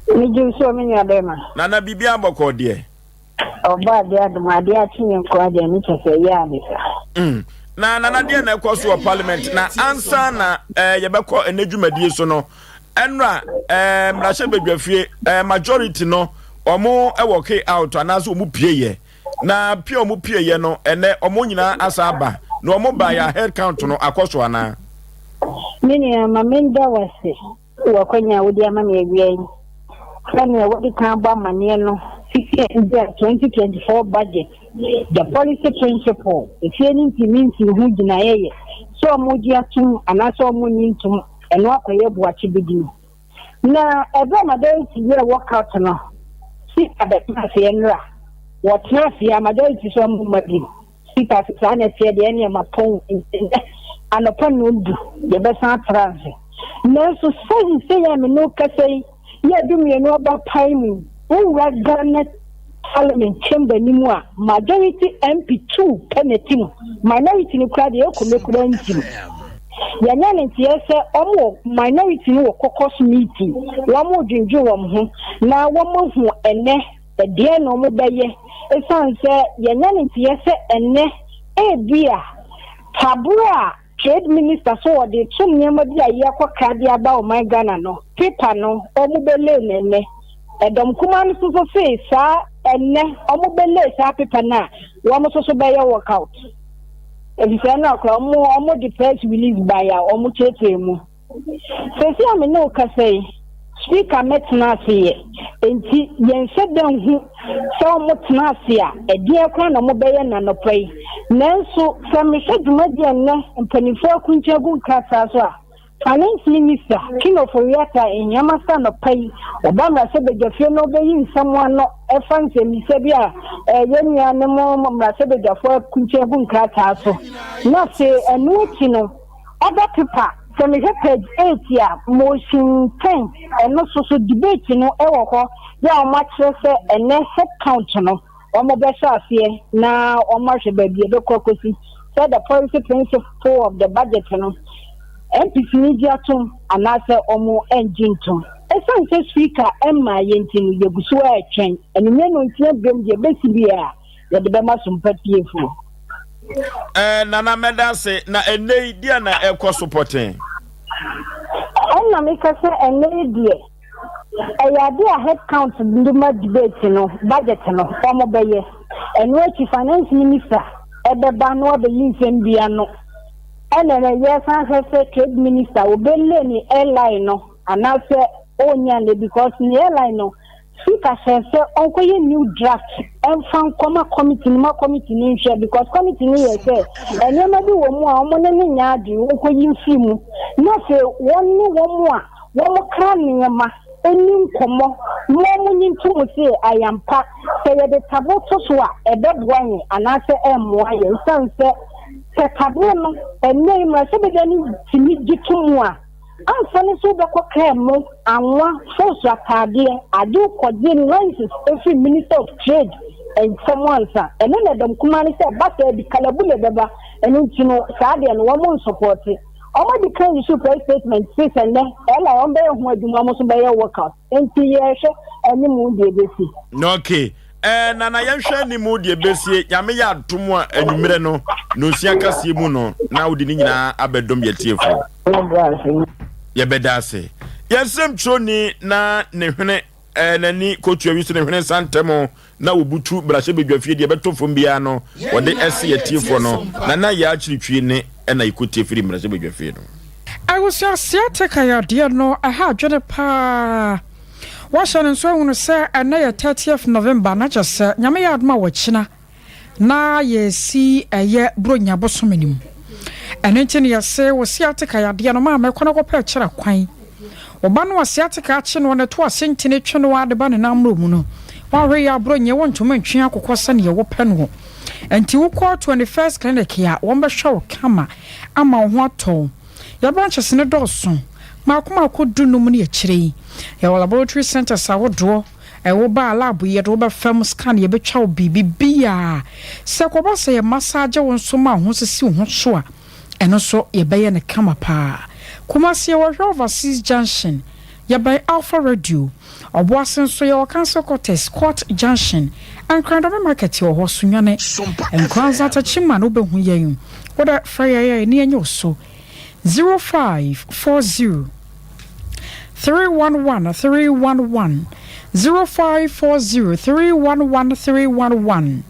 Megye so, me nua bɛrima. Nana, biribiara bɔkɔɔ deɛ? Ɔbɔ adeɛ adom, adeɛ akye yɛn nko adeɛ ne kyɛ sɛ ɛyɛ ade sa. Na Nana, deɛ na ɛkɔ so wɔ parliament na ansa na yɛbɛkɔ ɛnɛ dwumadie so no, ɛnora mmarahyɛ badwafie majority no ɔmo ɛwɔ k out anaasɛ ɔmo pie yɛ, na pie ɔmo pie yɛ no, ɛnɛ ɔmo nyinaa asa aba na ɔmo ba yɛ head count no akɔ so anaa? Me nua, ma menda wase wɔ akwanya a wode ama me awia yi. Sɛnea wode kan bɔ amanneɛ no, sisi a 2024 budget, the policy principle, efie no ntumi nsi ho gyinaeɛ yɛ sɛ ɔmo gye atom anaasɛ ɔmo nyi ntom, ɛno akɔyɛ boakye bedi. Na ɛbɛn majority yɛ workout no, Speaker bɛtena aseɛ nnora. Wɔtena aseɛ a, majority sɛ ɔmo ma bi. Speaker saa na ɛteɛ deɛ, ɛne ɛma pɔn anɔpa 10 yɛbɛsan atena ase. Nanso sɛyi sɛ yɛ me no kasa yi yɛ 12 aba pae mu, wowura Ghana Parliament chamber ni mu a, majority MP two pɛ na ti mu. Minority no kura deɛ ɛkɔ mekura ntim. Yɛnyɛ ne nteɛ sɛ ɔmo wɔ minority no wɔ caucus meeting, wɔn dwendwen wɔn ho na wɔn ahu ɛnɛ ɛdeɛ na wɔn bɛyɛ, esan sɛ yɛnyɛ ne nteɛ sɛ ɛnɛ ebi a taboro a trade minister so wɔde to nneɛma bi a yɛkɔ kra de aba ɔman Ghana no paper no, wɔn bɛlay n'ɛnɛ. Ɛdɔm kuma no nso so see saa ɛnɛ wɔn bɛlay saa paper no a, wɔn nso so bɛyɛ workout, efisɛ ɛno akora wɔn de press release by a wɔn kyerɛkyerɛ mu. Sɛsi a me ne wo kasa yi, Speaker mɛtena ase yɛ nti yɛnhyɛ da nhu sɛ wɔn tena ase a ɛdeɛ koraa na wɔn bɛyɛ n'anɔpa yi. Nanso sɛ mehwɛ dwumadie nnɛ mpanimfoɔ akunkye agu nkrataa so a, Finance Minister Ken Ofori-Atta nneɛma sa anɔpa yi ɔba mmarahyɛbadwafie no bɛyi nsɛm ano ɛfa nsɛmmisa bi a ɛyɛ nuanom mmarahyɛbadwafoɔ akunkye agu nkrataa so. Na afei ɛno akyi no, other paper, sɛ mehwɛ page 8 a, motion 10, ɛno so so debate no ɛwɔ hɔ yɛ a wɔn akyerɛ sɛ ɛnɛ head count no wɔn bɛhyɛ aseɛ na wɔn ahwɛ baabi ɛbɛkɔ akɔsi sɛ the policy principle of the budget no, MPs ni gye atom anaasɛ wɔn ngye ntom. Ɛsiane sɛ Speaker ɛmma yɛn ti no, yɛgu so ɛretwɛn ɛnumere no nsia biom deɛ ɛbɛsi bi a yɛde bɛma so mpatiefoɔ. Nana, mɛda ase. Na ɛnɛ yi deɛ na ɛkɔ so pɔtɛn? Ɛna meka sɛ ɛnɛ yi deɛ ɛyɛ ade a head count nduma debate no, budget no wɔn bɛyɛ. Ɛno akyi Finance Minister ɛbɛba na wabɛyi nsɛm bi ano. Ɛna na yɛsan hwɛ sɛ trade minister obɛlay ne airline no anaasɛ ɔnya ne, because ne airline no, Speaker hyɛ sɛ ɔnkɔyɛ new draft ɛmfa nkɔma committee no ma committee no nhwɛ, because committee no yɛ sɛ nneɛma bi wɔ mu a wɔn ne ne nya adwene, wɔnkɔyi mfiri mu, na afei wɔn ne wɔn a wɔn kra nneɛma ɛni nkɔmmɔ na wɔn nyi ntom sɛ ayampa sɛ yɛde tabo to so a ɛbɛboa yɛn anaasɛ ɛmmoa yɛn. Nsan sɛ tabo no ɛnɛ yi mmarahyɛbadwa no tumi gye to mu a, ansa ne so wobɛkɔ kaa mu anwa fos ataadeɛ ade kɔgye license efiri Minister of Trade. nsɛm ansa. Ɛno na dɔm kumaa no sɛ ɛba saa bi kalabule bɛba. Ɛno nti no saa deɛ no wɔn nsɔpɔte. Wɔn adi kan issue press statement se sɛ nnɛ ɛla wɔn bɛyɛ ho adwuma wɔn nso bɛyɛ workout. Nti yɛhwɛ anim deɛ ɛbɛsi. Okay. Eh, nana yɛnhwɛ anim deɛ ɛbɛsie. Nyame yɛ adom a anwummerɛ no nonsia kaseɛ mu no na wode ne nyinaa abɛdom yɛtiefoɔ. Yɛbɛda ase. Yɛn nsɛmtwerɛni na ne hwene eh, n'ani kɔtua wi so ne hwene nsa ntɛm na wɔbutu mmarahyɛbadwafie deɛ ɛbɛtɔ fam biara no wɔde ɛse atiefoɔ no na na yɛ akyiritwie ne ɛna yɛkɔtie firi mmarahyɛbadwafie no. Abusua sciatica yadeɛ no ɛha adwene paa. Woahyɛ no nso ahunu sɛ ɛnɛ yɛ 30th November na kyɛ sɛ Nyame yɛ adom a wɔkyena na yɛresi ɛyɛ Buronya bosome no mu. Ɛno nti na yɛse wo sciatica yadeɛ no maame kɔ na kɔpɛ kyerɛ kwan. Wo ba no a sciatica akye noɔ na ɛto ase ntini twe no ara de ba ne nan mmrɛ mu no, woanhwɛ yie a Buronya wontumi ntwe akokɔ sɛdeɛ wopɛ noɔ. Ɛnti wokɔ 21st clinic a wɔbɛhwɛ wo kama ama wo ho atɔ wo. Yɛn branches no dɔɔso, mmaako mmaako du-num ne akyire yi. Yɛwɔ laboratory centres ahodoɔ. Wo ba a lab yi yɛde wo bɛfa mu, scan yɛbɛtwa wo biribi biaa. Sɛ ɛkɔba sɛ yɛ massage wo nso ma wo ho sisi wo ho so a, ɛno nso yɛbɛyɛ no kama paa. Kumasi yɛwɔ Hwɛ Overseas Junction, yɛbɛn Alpha Radio. Ɔboase nso yɛwɔ Council Quarters, Court Junction, Nkran Dɔme Market wɔ hɔ, Sunyani, Nkoranza Techiman wobɛhu yɛn. Wodɛ frɛ yɛn na yɛnyɛ wo so. 0540 311 311 0540 311 311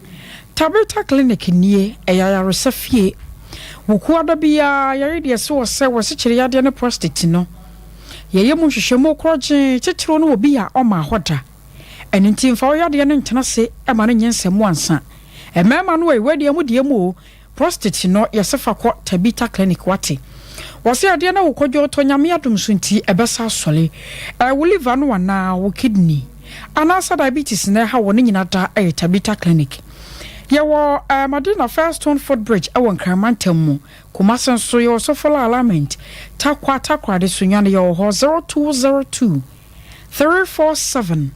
Tabitha Clinic nie, ɛyɛ ayaresa fie. Wo kuada biara yɛyɛ deɛ ɛsɛ wɔ sɛ wɔsekyere yadeɛ ne prostate no. Yɛyɛ mu nhwehwɛmu korɔgyee, titiriw no wɔ bi a ɔmaa hɔ da. Ɛno nti mfa wo yadeɛ no ntena ase ma no nyɛ nsɛmmo ansa. Mmarima no ei, wei deɛ mo deɛ mu o, Prostate no yɛse fa kɔ Tabitha clinic wate. Wɔse adeɛ no wo kɔdwo tɔ Nyame adom so nti ɛbɛsa asɔre. Ɛyɛ wo liver no anaa wo kidney anaasɛ diabetes na ɛha wo ne nyina da ɛyɛ Tabitha clinic. Yɛwɔ eh, Madina First Stone Foot Bridge ɛwɔ Nkran mantam mu. Kumasi nso yɛwɔ Sofola Alignment, Tarkwa Takoradi Sunyani yɛwɔ hɔ 0202 347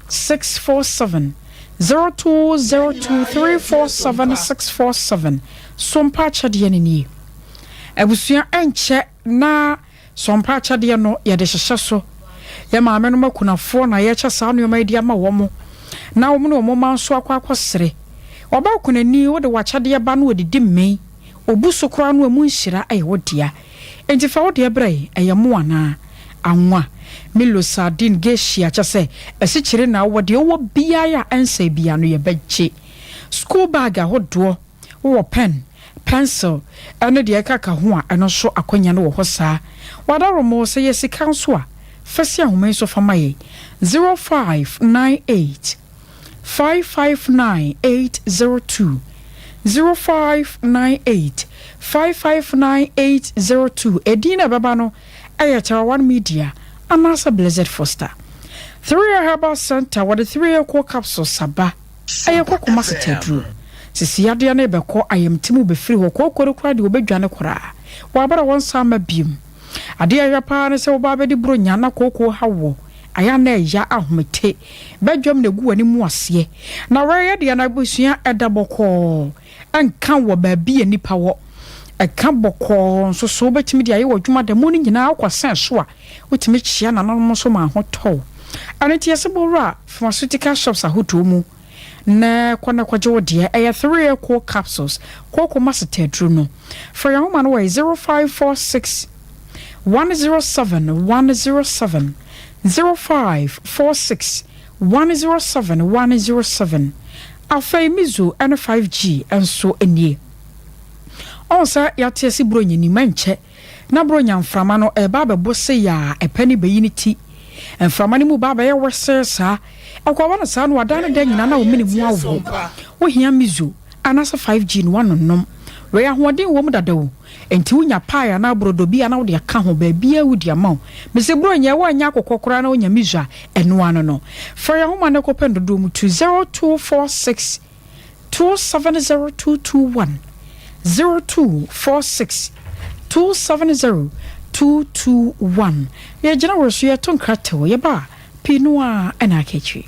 647 0202 347 647 Sompa akyɛdeɛ no nie. Abusua ɛnkyɛ na Sompa akyɛdeɛ no yɛde hyehyɛ so. Yɛ maame nom akunafoɔ na yɛkyɛ saa nnoɔma yi de ama wɔn na wɔn ne wɔn mma nso akɔ akɔsere. Ɔba okunani wode w'akyɛdeɛ ba na ɔdidi mmee, ɔbu so koraa no ɛmu nhyira yɛ wo dea. Enti fa wo deɛ brɛ yɛn, ɛyɛ mo anaa? Anwa, Milo, sardine, geishia, kyɛ sɛ asikyire na wowɔ, deɛ wowɔ biara a ɛnsɛe biara no yɛbɛgye. School bag ahodoɔ, wowɔ pen, pencil, ne deɛ ɛkaka ho a, ɛno nso akwanya no wɔ hɔ saa. W'adaworoma o, sɛ ɛyɛ sika nso a, fa si ahoma yi so fa ma yɛn, 0598. 559 802 0598 559 802 Edin a ɛbɛba no yɛ Terawan Media anaasɛ Blessed Foster. 3A Herbal Center wɔde 3A Core Capsules aba. Ɛyɛ kɔkɔ masete aduro. Sisi yadeɛ no rebɛkɔ ayamtim wobɛfiri hɔ kooko no koraa deɛ wɔbɛdwane koraa. Wɔ abere a wɔnsan mma biom. Adeɛ a ɛyɛ paa ne sɛ woba abɛdi buronya na kooko haw wo. Ayɛ a na ɛya ahomete. Badwam na egu w'anim aseɛ. Na wɛyɛ deɛ na abusua ɛda bɔkɔɔ. Ɛnka wɔ baabi a nnipa wɔ. Ɛka bɔkɔɔ nso so wobɛtumi de ayɛ w'adwuma da mu no nyinaa wokɔ sɛn so a wotumi kyea nananom nso ma ho tɔ wo. Ɛno nti yɛse bɔ wura pharmaceutical shops ahodoɔ mu na kɔ na kɔgye wo deɛ. Ɛyɛ 3 Coal capsules, kooko maseta aduro no. Frɛ yɛn nhoma no wɔ 0546 107 107 0546 107 107. Afei Mizo ne 5G nso nie. Ɔhu sɛ yɛate ase Buronya nim ɛnkyɛ na Buronya mframa no ɛreba abɛbɔ sei a ɛpɛ ne bɛyi ne ti. Mframa no mu ba abɛyɛ wesee saa. Ɛkɔba no saa no wadan ne da nyinaa na wo mene mu awo. Wohia Mizo anaasɛ 5G no woanonom. Wei ahoɔden wɔ mu dada o. Enti wonya pie anaa brodo bi a na wode aka ho, baabiara wodi ama wo. Mese Buronya ɛwɔ ɛnyɛ akokɔ koraa na wonya Mizo a, ɛno ano no. Frɛ yɛn nhoma no kɔpɛ no dodoɔ mu tu 0246 270221, 0246 270221. Yɛgyina wɔ so yɛto nkratawa, yɛba a, pii no ara na aka akyire.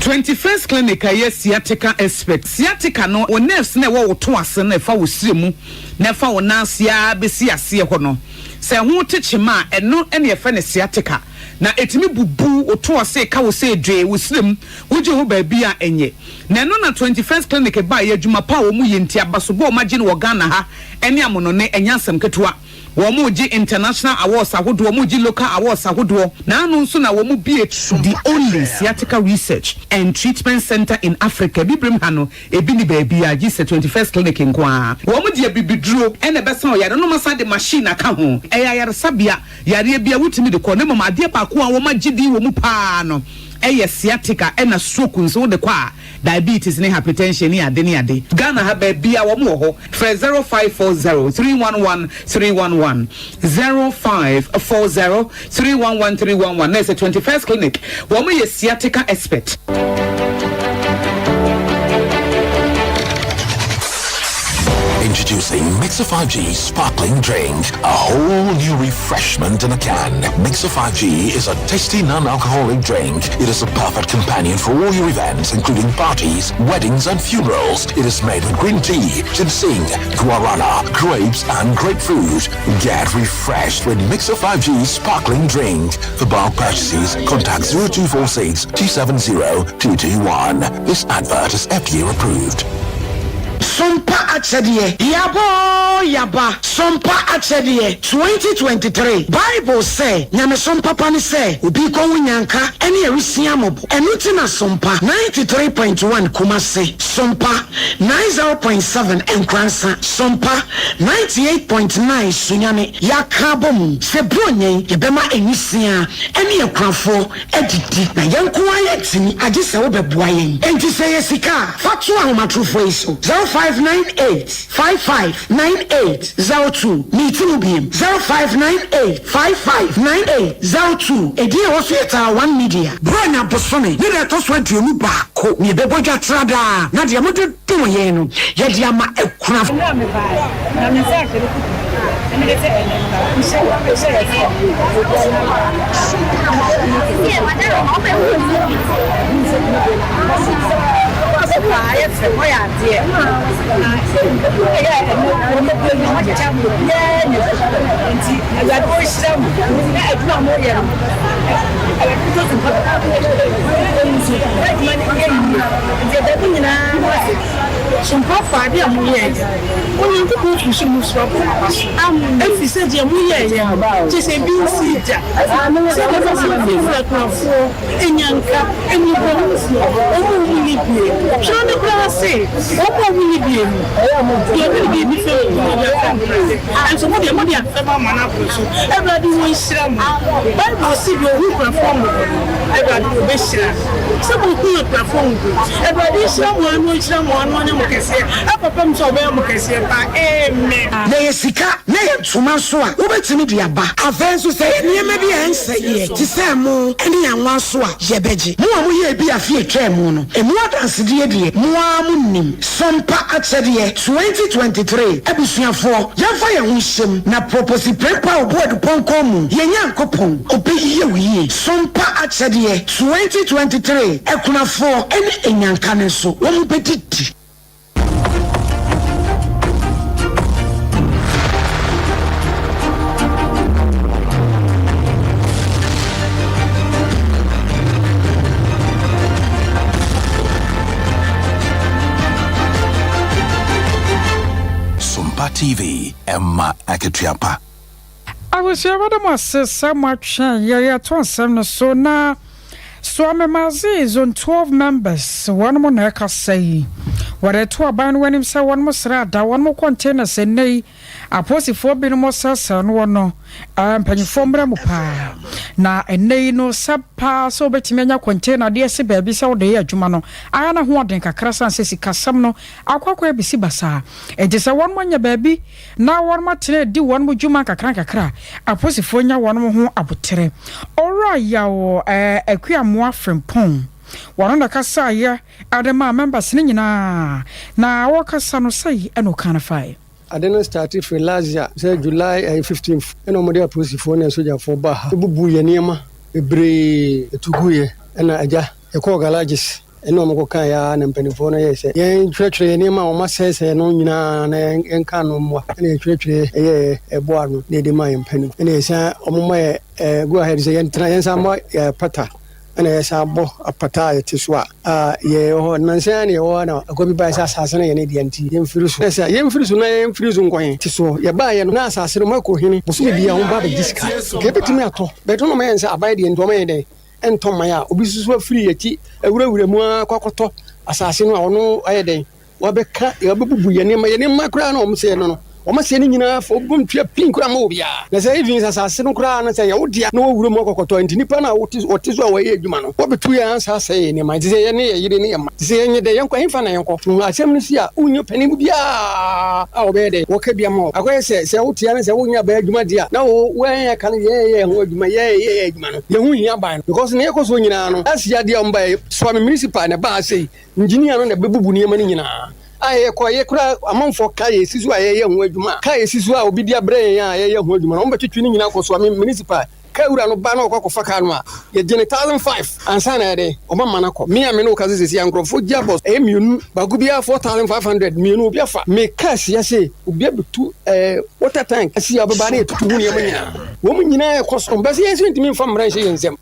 21st Clinic a ɛyɛ sciatica expert. Sciatica no, wo nerves no a ɛwɔ wo to ase no a ɛfa wo srɛ mu na ɛfa wo nan ase ara bɛsi aseɛ hɔ no, sɛ ɛho te kyema a, ɛno na yɛfrɛ no sciatica. Na ɛtumi bubu wo to ase, ɛka wo sɛ dwee, wo srɛ mu, wogye ho baabi a ɛnyɛ. Na ɛno na 21st Clinic baeɛ, adwuma pa a wɔyɛ nti, abasobɔ a wɔagye no wɔ Ghana ha ne amonone, ɛnyɛ asɛm ketewa. Wɔregye international awards ahodoɔ, wɔregye local awards ahodoɔ. Naano nso na wɔbue the only sciatica research and treatment centre in Africa. Abibirem ha no, ebi nni baabiara gye sɛ 21st Clinic nko ara. Wɔde abibiduro na ɛbɛsa ɔyare no na wɔasan de machine aka ho. Ɛyɛ ayaresabea, yareɛ biara wotumi de kɔ. Na mmom adeɛ baako a wɔagye din wɔ mu pa ara no yɛ sciatica ɛna stroke nso wode kɔ a, Diabetes ne hypertension ne ade ne ade. Ghana ha baabiaa wɔn wɔ hɔ. Frɛ 0540 311 311, 0540 311 311 na ɛsɛ 21st clinic wɔn yɛ sciatica expert. Introducing Mixer 5G Sparkling Drink, a whole new refreshment in a can. Mixer 5G is a tasty non-alcoholic drink. It is a perfect companion for all your events, including parties, weddings, and funerals. It is made with green tea, ginseng, guarana, grapes, and grapefruit. Get refreshed with Mixer 5G Sparkling Drink. For bulk purchases, contact 0246 270 221. This advert is FDA approved. Sompa Akyɛdeɛ, Yaba oo yaba, Sompa Akyɛdeɛ, 2023 Bible sɛ, Nyamesom papa ne sɛ obi rekɔhu nyanka ne awisiaa mmɔbɔ. Ɛno nti na Sompa 93.1 Kumasi, Sompa 90.7 Nkoransa, Sompa 98.9 Sunyani yɛaka abɔ mu sɛ Buronya yi yɛbɛma nwisiaa ne akunafoɔ adidi, na yɛn nko ara yɛntumi, agye sɛ wobɛboa yɛn. Enti sɛ ɛyɛ sika a, fa to ahomatorofoɔ yi so, 0598 55 98 02. Meti mu biem, 0598 55 98 02. Edin a ɛwɔ so yɛ Taa One Media. Buronya bosome ne da ɛtɔ so 21 na yɛbɛbɔ dwa tra daa, na deɛ mode dom yɛn no, yɛde ama akunafo. Mmerɛ a mebaeɛ, na me nsa ahyɛ me kutu, na mede sɛ ɛnnɛ nhyɛ hyɛ yɛ sɛ Sompafoɔ, adeɛ a moyɛeɛ no, Onyankopɔn firi soro mu soro abɔ mo aba so, ɛfiri sɛ deɛ moyɛeɛ no, kyerɛ sɛ ebi nsii da, sɛ ɛbɛba sɛ mfeefee akunafoɔ, anyanka, mmɔborɔhunufoɔ, wɔn a wɔnni bie. Twerɛ no koraa se, Wɔn a wɔnni bie no, deɛ ɔde ne biribi fɛm no, ɔde afɛm Awurade. Nanso mo deɛ, mode afɛm ama no aboro so. Awurade ɔnhyira mo. Bible se, Deɛ ɔhu akunafoɔ mmɔbɔ no, Awurade ɔbɛhyira no. Sɛ mohu akunafoɔ mmɔbɔ yi, Awurade nhyira mo ara na ɔnhyira mo ara na ɔnyɛ mo kɛseɛ ɛkɔpem sɛ ɔbɛyɛ mo kɛseɛ paa. Amen. Na ɛyɛ sika na ɛyɛ ntoma nso a, wobɛtumi de aba. Afei nso, sɛ ɛyɛ nneɛma bi a ɛnsɛeɛ te sɛ ɛmo ne anwa nso a, yɛbɛgye. Mo a moyɛɛ bi afe a ɛtwaa mu no, emu adansedie deɛ, mo ara monim. Sompa Akyɛdeɛ 2023 Abusuafoɔ, yɛmfa yɛn ho nhyɛ mu na Proposi Prempeh a ɔbu Adupɔnkɔn mu, yɛn Nyankopɔn, ɔbɛyɛ wo yie. Sompa Akyɛdeɛ 2023 Akunafoɔ ne Anyanka no nso, wɔbɛdidi. Sompa TV, ɛma akatua pa. Abusua meda mo ase sɛ moatwɛn yɛn yɛto nsɛm no so na Soamemadze Zone 12 members wɔnom na ɛkasa yi wɔde to aban no anim sɛ wɔnom srɛ ada wɔnom containers ɛnnɛ yi Aposifoɔ binom srɛsrɛ noɔ no, mpanyinfoɔ mmrɛ mo paa. Na ɛnnɛ yi no, sɛ paa sɛ wobɛtumi anya container de asi baabi sɛ wode yɛ adwuma no, ayɛ na ho ɔden kakra sane sɛ sikasɛm no akɔ akɔ abɛsi basaa. Enti sɛ wɔnom anya baabi na wɔnom atena adi wɔnom dwuma nkakra nkakra a, aposifoɔ nya wɔnom ho aboterɛ. Owura Yaw Akuamoah Frimpong, wɔno na ɛkasaeɛ de maa members no nyinaa, na ɔrekasa no sɛi na ɔkaa no fae. Ade no starte firi last year sɛ July ɛyɛ 15th ɛna wɔde apolisifoɔ ne asogyafoɔ baa ha bubuu yɛn nneɛma bebree tu guiɛ ɛna agya yɛkɔɔ garages. Ɛne wɔn kɔkaeɛ ara na mpanimfoɔ no yɛɛ sɛ yɛntwerɛtwerɛ yɛn nneɛma a wɔasɛesɛe no nyinaa na yɛnka ano mmoa. Ɛna yɛtwerɛtwerɛ yɛɛ ɛboɔ ano na yɛde maa yɛn mpanimfoɔ. Ɛna yɛsan wɔn ma yɛ go ahead sɛ yɛntena yɛnsan mmɔ yɛn apata. Ɛna yɛsan bɔ apata a yɛte so a a yɛwɔ hɔ. Nnansa yi ara na yɛwɔ hɔ na akoa bi baeɛ sɛ asase no yɛ ne dea nti yɛmfiri so. Na sɛ yɛmfiri so na yɛmfiri so nkɔ he? Te soɔ. Yɛbaeɛ no na asase no makɔ hene bosome biara wɔba abɛgye sika. Nka yɛbɛtumi atɔ but na wɔyɛ no sɛ aban deɛ nti wɔyɛ dɛn? ntɔ mman a obi nso so afiri yɛn akyi awurawura mu ara akɔ akɔtɔ asase no a ɔno ayɛ dɛn wabɛka wabebubu yɛn nneɛma yɛn nneɛma koraa na wɔn sɛɛ no no wɔn asɛe no nyinaa fa obi ntua pin koraa ma obiara na sɛ even asase no koraa no sɛ yɛwo dea na wɔwura mu akɔkɔtɔ nti nipa no a wɔte wɔte so a wɔyɛ adwuma no wɔbɛtu yɛn ansa asɛe yɛn nneɛma nti sɛ yɛne yɛn yere ne yɛn mma nti sɛ yɛnyɛ dɛ yɛnkɔ hefa na yɛnkɔ to asɛm no si a wonyɛ panin biara a wɔbɛyɛ dɛ wɔka bi ama wo akɔyɛ sɛ sɛ wotea no sɛ wonyɛ abɛyɛ adwuma deɛ a na wo wɔyɛ ka no yɛyɛ ho adwuma yɛyɛ adwuma no yɛn ho hia ban no because nea ɛkɔ soɔ nyinaa no last year adeɛ a wɔn baeɛ Suame municipal na ɛbaa sei engineer no na ɛbɛbubu nneɛma no nyinaa a yɛkɔ yɛ kora amanfoɔ ka yɛ si so a yɛyɛ ho adwuma ka yɛ si so a obi de abrɛ yɛn a yɛyɛ ho adwuma no wɔn bɛtwitwi ne nyinaa kɔ Suame municipal kaa wura no ba na ɔkɔ akɔfa kaa no a yɛgye ne 1005 ansa na yɛde ɔma ma no akɔ me a me ne wo kasa sɛsi a nkurɔfoɔ gye abɔ ɛyɛ mmienu baako biara 4500 mmienu obi afa me kaa sia se obi abɛtu ɛɛ water tank asi a ɔbɛba ne yɛtutu ho nneɛma nyinaa Wɔn nyinaa ɛkɔ so bɛsɛ yɛn nso ntumi mfa mmara nhyɛ yɛn nsam.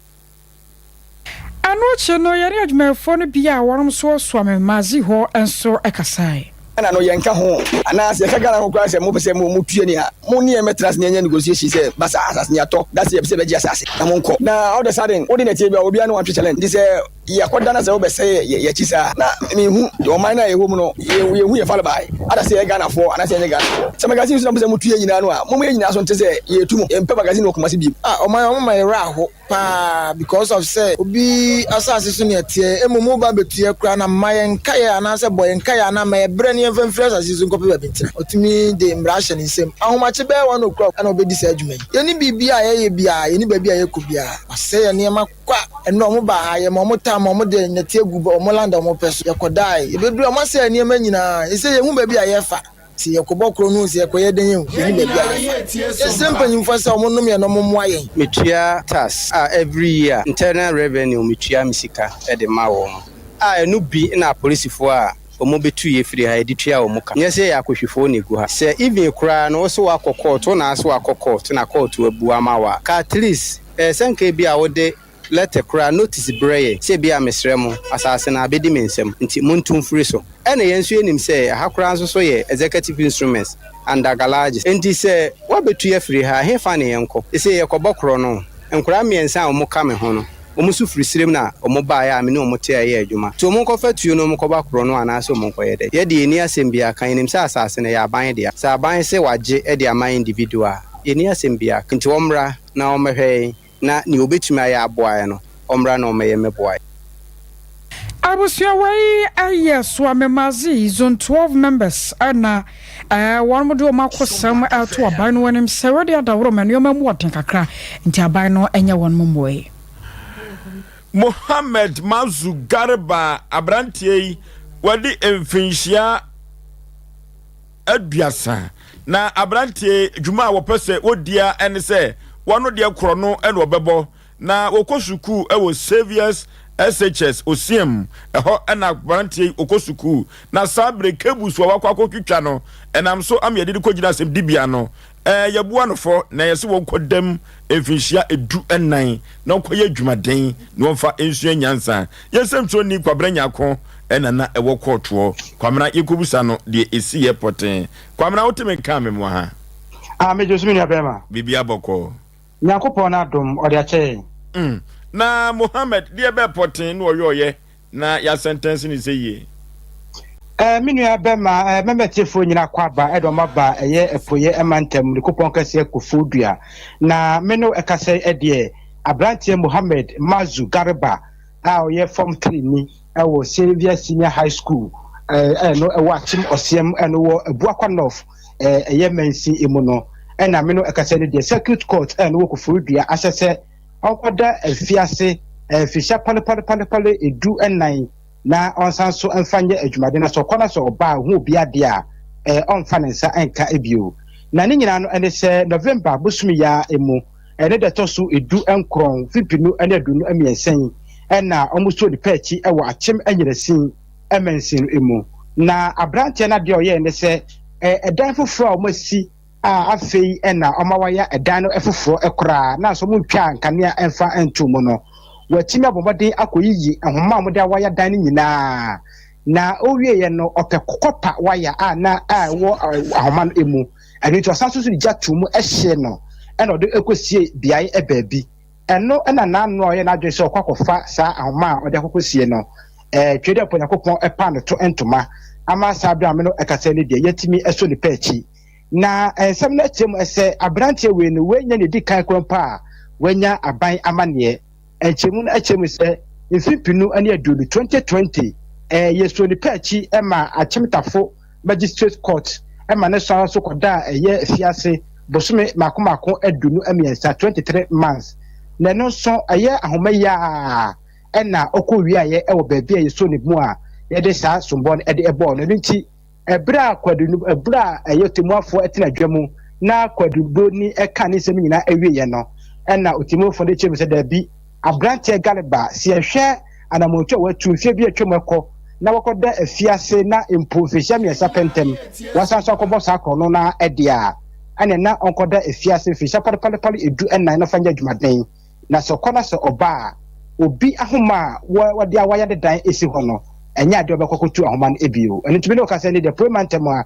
Ɛno akyi no, yɛne adwumayɛfoɔ no bi a wɔnom nso soa me Mazi hɔ nso kasae. Ghana no yɛnka ho anaa sɛ yɛka Ghana ho koraa sɛ mopɛ sɛ mo tue nea mo ne yɛn mmɛtena ase na yɛnyɛ negotiation sɛ basa asase no yɛatɔ da sɛ yɛpɛ sɛ yɛbɛgye asase na monkɔ na all the sudden wode nɛteɛ bi a obiara ne wantwe challenge nti sɛ Yɛkɔda na sɛ wobɛsɛe yɛn akyi saa a, na menhu deɛ ɔman no a yɛwɔ mu no, yɛnhu yɛn farebae, ada sɛ yɛyɛ Ghanafoɔ anaasɛ yɛnyɛ Ghanafoɔ. Sɛ magazine nso na mopɛ sɛ motu yɛn nyinaa no a, momma yɛn nyinaa so nte sɛ yɛretu mo. Yɛmpɛ magazine wɔ Kumasi bio. Ah ɔman yi ɔmo ma yɛ werɛ aho paa because of sɛ obi asase so na yɛteɛ mmom wo ba bɛtu yɛ koraa na ma yɛn nkaeɛ anaasɛ bɔ yɛn nkaeɛ anaa ma yɛ brɛ na yɛmfa mfiri asase yi so nkɔpɛ baabi ntena. Ɔtumi de mmara ahyɛ ne nsam. Ahomakye bɛyɛ one o'clock ɛna ɔbɛdi saa adwuma yi. Yɛnni biribi a yɛyɛ biara, yɛnni baabi a yɛkɔ biara. Wasɛe yɛn nneɛma Kwa, ɛnna wɔn baa ha, yɛma wɔn tam, wɔn de nnɛteɛ gu wɔn land a wɔn pɛ so. Yɛkɔdae. Yɛbɛduru a, wɔn asɛe nneɛma nyinaa. Seesei yɛnhu baabi a yɛfa. Sɛ yɛkɔbɔ korɔn o, sɛ yɛkɔyɛ dɛn o, yɛnni baabi a yɛfa. Yɛsrɛ mpanyimfoɔ sɛ wɔn nnom yɛn na wɔn mmoa yɛn. Metua tax a every year internal revenue metua me sika de ma wɔn a ɛno bi na apolisifoɔ a wɔn bɛtu yɛ firi ha yɛde tua wɔn ka nyɛ sɛ yɛyɛ akɔhwifoɔ na ɛgu ha sɛ even koraa no wo se woakɔ court wo na ase woakɔ court na court abu ama wo a ka at least Ɛyɛ sɛ anka ebia wode lɛtɛ koraa, notice, brɛ yɛn sɛ ebia mesrɛ mo, asase no abɛdi me nsam, nti montu mfiri so. Ɛna yɛn nso yɛnim sɛ ɛha koraa nso so yɛ executive instruments under Galages. Enti sɛ woabɛtu yɛn afiri ha a, hefa ne yɛnkɔ? Seesei yɛkɔbɔ korɔno. Nkwadaa mmiɛnsa a wɔka me ho no, wɔn nso firi serem na wɔbaeɛ a me ne wɔn te a yɛyɛ adwuma. Nti wɔnkɔfa tuo na wɔnkɔba korɔno anaasɛ wɔnkɔyɛ dɛn? Yɛn deɛ yɛnni asɛm biara ka, yɛnim sɛ asase no ɛyɛ aban dea. Sɛ aban se wagye de ama individual a, yɛnni asɛm biara ka. Nti wɔmmra. na ɔmmɛhwɛ yɛn, na nea obetumi ayɛ aboa yɛn no, ɔmmra na ɔmmɛyɛ mmɛboa yɛn. Abusua wei yɛ Suame-Mazi Zone 12 members na wɔn de wɔn akosɛm reto aban no anim sɛ wɔde adaworo ma nneɛma mu ɔden kakra nti aban no nyɛ wɔn mmoe. Mohammed Mazu Garba aberanteɛ yi wadi mfinhyia 30. Na aberanteɛ dwuma a wɔpɛ sɛ wɔdi ara ne sɛ wɔn deɛ korɔ no na wɔbɛbɔ. Na wɔkɔ sukuu wɔ Saviour's SHS Osiam. Ɛhɔ na aberanteɛ yi ɔkɔ sukuu. Na saa bere cables a wakɔ akɔtwitwa no, ɛnam so ama yɛde no kɔgyina asɛmdibea no. Ɛɛ, yɛboa no fɔ na yɛse wɔnkɔ dam mfinhyia 14 na ɔnkɔyɛ adwumaden na ɔmfa nsua nyansa. Yɛn nsɛmtwerɛni Kwabena Nyarko na na ɛwɔ kɔɔtoɔ. Kwamena, yɛnkɔbisa no deɛ ɛsiiɛ pɔtee. Kwamena, wote me nka a memoa ha? Ah, megye so me nua bɛrima. Biribiara bɔkɔɔ. Nyankopɔn n'adom, ɔde akyɛ yɛn. Mm, na Mohammed deɛ bɛɛ pɔtee na ɔyɔɔyɛ na yɛasɛntɛnse no sɛ yie? Eh, me nua bɛma, eh, mɛma atiefoɔ nyina akɔ aba, ɛde wɔn aba ɛyɛ apueɛ mantam ne kupɔn kɛseɛ Koforidua. Na me ne wo ɛkasa yi ɛdeɛ, aberanteɛ Mohammed Mazu Garba a ɔyɛ Form 3 ni ɛwɔ Saviour Senior High School, eh, ɛno ɛwɔ Akyem Ɔseɛm, ɛno wɔ Abuakwa North, eh, ɛyɛ mansin mu no, ɛna me ne wo ɛkasa yi deɛ, Circuit Court ɛno wɔ Koforidua ahyɛ sɛ ɔnkɔda afiase mfirihyia pɔlepɔlepɔlepɔle 14 na ɔnsan nso mfa nyɛ adwumaden na sɛ ɔkɔ na sɛ ɔba a ɔhu obi adeɛ a eh, ɔmfa ne nsa nka bio. Na ne nyinaa no ɛne sɛ November bosome yi ara mu ne da ɛtɔ so 19 mfempenu ne 23 yi na wɔsoo ne pɛ akyi wɔ Akyem Anyinasin mansin no mu. Na aberanteɛ no adeɛ a ɔyɛɛ ne sɛ, ɛdan foforɔ a wɔasi a afei na wɔawaya ɛdan no foforɔ koraa na nso wɔntwaa nkanea mfa ntoo mu no, wɔatumi abɔ mmɔden akɔyiyi nhoma a wɔde awaya dan no nyinaa. Na ɔwieeɛ no, ɔpɛ kɔpa waya a na ɛwɔ ahoma no mu. Ɛno nti ɔsan nso de gya too mu hyee no ɛna ɔde kɔsie beaeɛ baabi. Ɛno na n'ano a ɔyɛ n'adwene sɛ ɔkɔ akɔfa saa ahoma a ɔde akɔkɔsie no, ɛɛ Twɛ dɛ Onyankopɔn paa no to ntoma ama saa berɛ a me no ɛkasa no deɛ yɛatumi asɔ nipa akyi. Na nsɛm no akyerɛ mu sɛ aberanteɛ wei no, wei nyɛ ne di kan koraa mpo a wanya aban amanneɛ. Nkyerɛmu no akyerɛ mu sɛ mfe mpenu ne aduonu, 2020, ɛɛ yɛsɔɔ nipa akyi ma Akyemtafo Magistrate Court ma ne san nso kɔdaa ɛyɛ afiase bosome mako mako aduonu mmiɛnsa, 23 months, na ɛno nso ɛyɛ ahoma yi ara ɛna ɔkɔ wiaeɛ wɔ baabi a yɛsɔ ne mu a yɛde saa sombɔ no de bɔɔ no. Ɛno nti ɛberɛ a kwadu no ɛberɛ a ɛyɛ ɔtɛmmuafoɔ tena dwa mu na kwaduboni ka ne nsɛm nyinaa awieɛ no ɛna ɔtɛmmuafoɔ no kyerɛ mu sɛ daabi Aberanteɛ Galiba, sɛ yɛhwɛ anammɔntu a watu mfeɛ bi a atwam kɔ na wakɔda afiase na mpo mfirihyia mmiɛnsa pɛ ntam wasan nso akɔbɔ saa korɔno no ara deɛ a, ɛneɛ na ɔnkɔda afiase mfirihyia pɔlepɔlepɔle edu nnan na ɔfa nyɛ adwumaden. Na sɛ ɔkɔ na sɛ ɔba a, obi ahoma a wɔde awaya ne dan si hɔ no, ɛnyɛ adeɛ a ɔbɛkɔ akɔtu ahoma no bio. Ɛno nti me ne wo kasa yi deɛ, Apuei mantam a,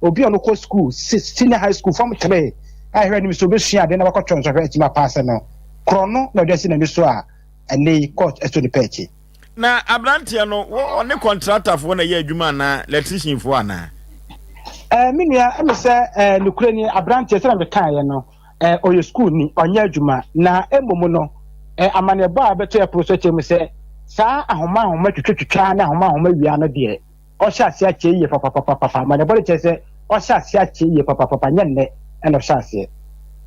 obi a ɔno kɔ sukuu, senior high school, form 3, a ɛhwɛ anim sɛ ɔbɛsua adeɛ na wakɔtwerɛ nsɔhwɛ atumi apaase no, korɔno na ɔde asi n'ani so a ɛnnɛ yi court ɛso nipa akyi. Na abranteɛ no wɔ ɔne kɔntratafoɔ na ɛyɛ adwuma anaa lɛtrisianfoɔ anaa? Ɛɛ me nua ɛmi sɛ ɛɛ nokorɛ ni abranteɛ sɛdeɛ mekaeɛ no ɛɛ ɔyɛ sukuuni ɔnyɛ adwuma na mmom no ɛɛ amaneɛbɔ a ɛbɛto ɛpono so akyerɛ mu sɛ saa ahoma ahoma twitwatwitwa ne ahoma ahoma wia no deɛ ɔhyɛ aseɛ akyɛ yie papapapapa. Amanneɛbɔ no kyerɛ sɛ ɔhyɛ aseɛ akyɛ yie papapapa, nyɛ nnɛ na ɔhyɛ aseɛ.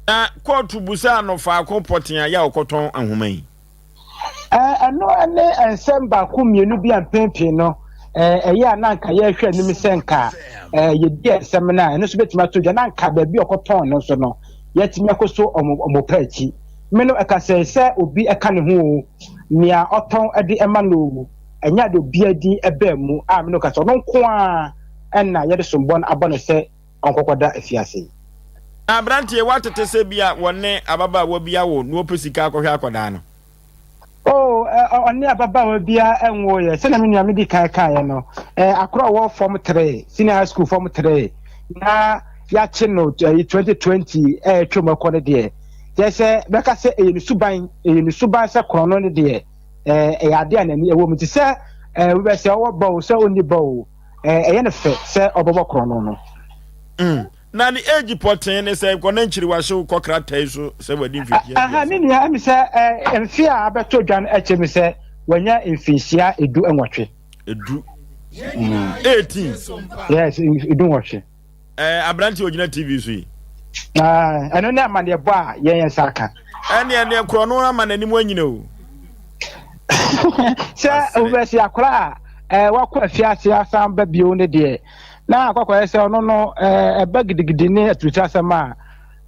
Na kɔɔto busaa no faako pɔtee a yɛ a ɔkɔtɔn nhoma yi. Ɛno ne nsɛm baako mmienu bi a mpɛn pii no ɛyɛ a na anka yɛrehwɛ anim sɛ nka yɛdi nsɛm no a ɛno nso bɛtumi ato dwa na anka baabi a ɔkɔtɔn no nso no yɛatumi akɔ so ɔmo pɛ akyi. Me no ɛka sɛ sɛ obi ɛka ne ho o, nea ɔtɔn de ɛma no o, ɛnyɛ ade obiara din baa mu a me ne wo ka sɛ ɔno nko ara na yɛde sombɔ no abɔ no sɛ ɔnkɔkɔda afiase. Na aberanteɛ, woatete sɛ bi a wɔne ababaawa bi awo na ɔpɛ sika akɔhwɛ akwadaa no? Oh, ɔne ababaawa biara nwoeɛ. Sɛdeɛ me nua medi kan kaeɛ no, akora a ɔwɔ form 3, senior high school form 3, na yɛakye no 2020 ɛretwam ɛkɔ no deɛ, kyerɛ sɛ bɛka sɛ ɛyɛ ne suban, ɛyɛ ne suban sɛ korɔno no deɛ, ɛyɛ ade a n'ani ɛwɔ mu nti sɛ wobɛ sɛ ɔwɔ ba o sɛ ɔnni ba o ɛyɛ no fɛ sɛ ɔbɛbɔ korɔno no. Mm. Na ne age pɔtee ne sɛ kɔ na nkyiri wahyew kɔ krataa yi so sɛ wadi mfirihyia Aha, me nua, ɛmi sɛ mfe a abɛtɔ dwa no ɛkyɛ mi sɛ wanya mfinhyia edu nwɔtwe. Edu. Mm. 18. Yes, edu nwɔtwe. Ɛɛ aberante a ogyina TV so yi. Ɛno ne amanneɛbɔ a yɛn yɛn nsa aka. Ɛne ɛne korɔ no ama n'anim anyina o. Sɛ wobɛsi akora a ɛɛ wakɔ afiase asan ba bio ne deɛ na akɔkɔyɛ sɛ ɔno no ɛɛ ɛba gidigidi ne aturuturasɛm a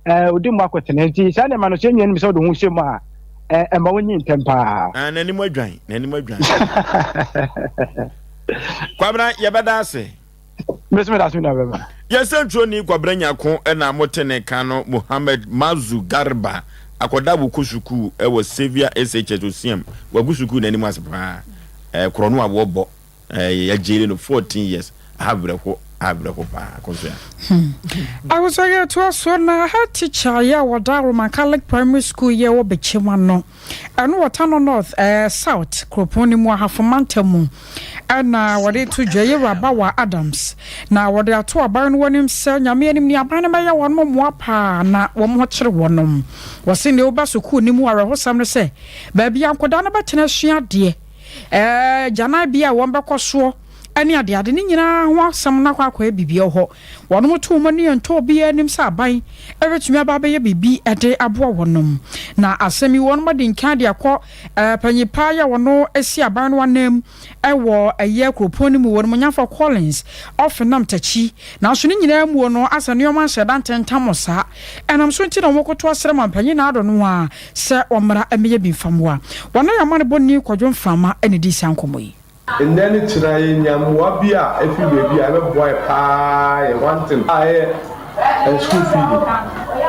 ɛɛ odi mu akɔtena nti saa nneɛma no sɛ enyi anim sɛ ɔde ho hyɛ mu a ɛɛ ɛma wonyi ntɛm paa. N'anim adwan n'anim adwan. Kwabena yɛbɛda ase. Mese meda ase me nua bɛma. Yɛn sɛntroni Kwabena Nyarko na mote ne ka no Mohammed Mazu Garba akɔda wokɔ sukuu wɔ Saviour SHS Osiam wagu sukuu no anim ase paa korɔno a wɔbɔ yɛgyele no 14 years awerɛho awerɛho paa akɔsoa. Hmm. Ahosuo yɛ toa soɔ na head teacher yɛ a wɔda Roman Catholic Primary School yɛ wɔ Bɛkyɛm ano. Ɛno wɔ Tano North, eh, South kuropɔn no mu, Ahafo mantam mu na wɔde to dwa. Yewura Bawa Adams na wɔde ato aban no anim sɛ Nyame anim ni aban no bɛyɛ wɔn mmoa paa na wɔn ho kyere wɔnom. Wɔse nea woba sukuu no mu awerɛhosɛm no sɛ baabi a nkwadaa no bɛtena asua adeɛ, eh, gyananbea a wɔn bɛkɔ soɔ. ne adeade ne nyinaa ho asɛm no akɔ akɔyɛ biribi wɔ hɔ. Wɔnom to wɔn ani ntɔ obiara anim sɛ aban bɛtumi aba abɛyɛ biribi de aboa wɔnom. Na asɛm yi wɔnom adi nkan de akɔ panyin paa yi a wɔno si aban no ananmu wɔ ɛyɛ kuropɔn no mu wɔ Animuonyamfoɔ Collins Offenam Takyi. Nanso ne nyinaa muo no asɛ nnoɔma nhyɛ da ntentam saa. Ɛnam so nti na wɔkoto asrɛ Mampanyin Nado no ara sɛ ɔmmra mmɛyɛ bi mfa mmoa wɔn. Ayɛ amanebɔni Kwadwo Mframa na ɛdii saa nkɔmmɔ yi. Ndɛ ne kyena yenya mboa bi a efi beebi a ebɛboa yɛ paa yɛ one thing a ɛyɛ school feeding.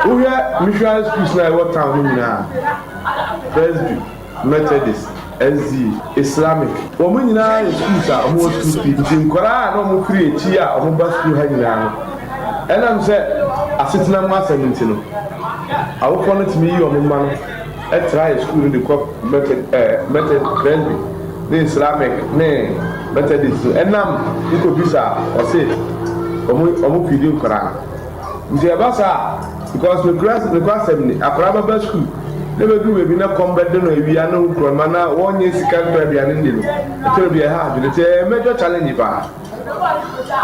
Wohwɛ missionary schools no a ɛwɔ town no nyina a, Presby, Methodist, SDA, Islamic, wɔn nyinaa yɛ schools a wɔwɔ school feeding. Nti nkwadaa a na wɔfiri akyi a wɔba school ha nyinaa no, ɛnam sɛ asetena mu asɛm nti no, awofoɔ no tumi yi wɔn mma no tra yɛ school no de kɔ Method, eh, Method, Presby, ne Islamic ne Methodist no, ɛnam wokɔbisa a, ɔse wɔn wɔn feedi nkwadaa. Nti ɛba saa a, because nokura nokwasɛm ni, akwadaa bɛba sukuu na ɛbɛduru baabi na kɔm bɛde no awia ne nkorɔma na wɔnyɛ sika ntɔ aduane nni no, ɛtɔ bi ɛha adwene. Nti ɛyɛ major challenge paa.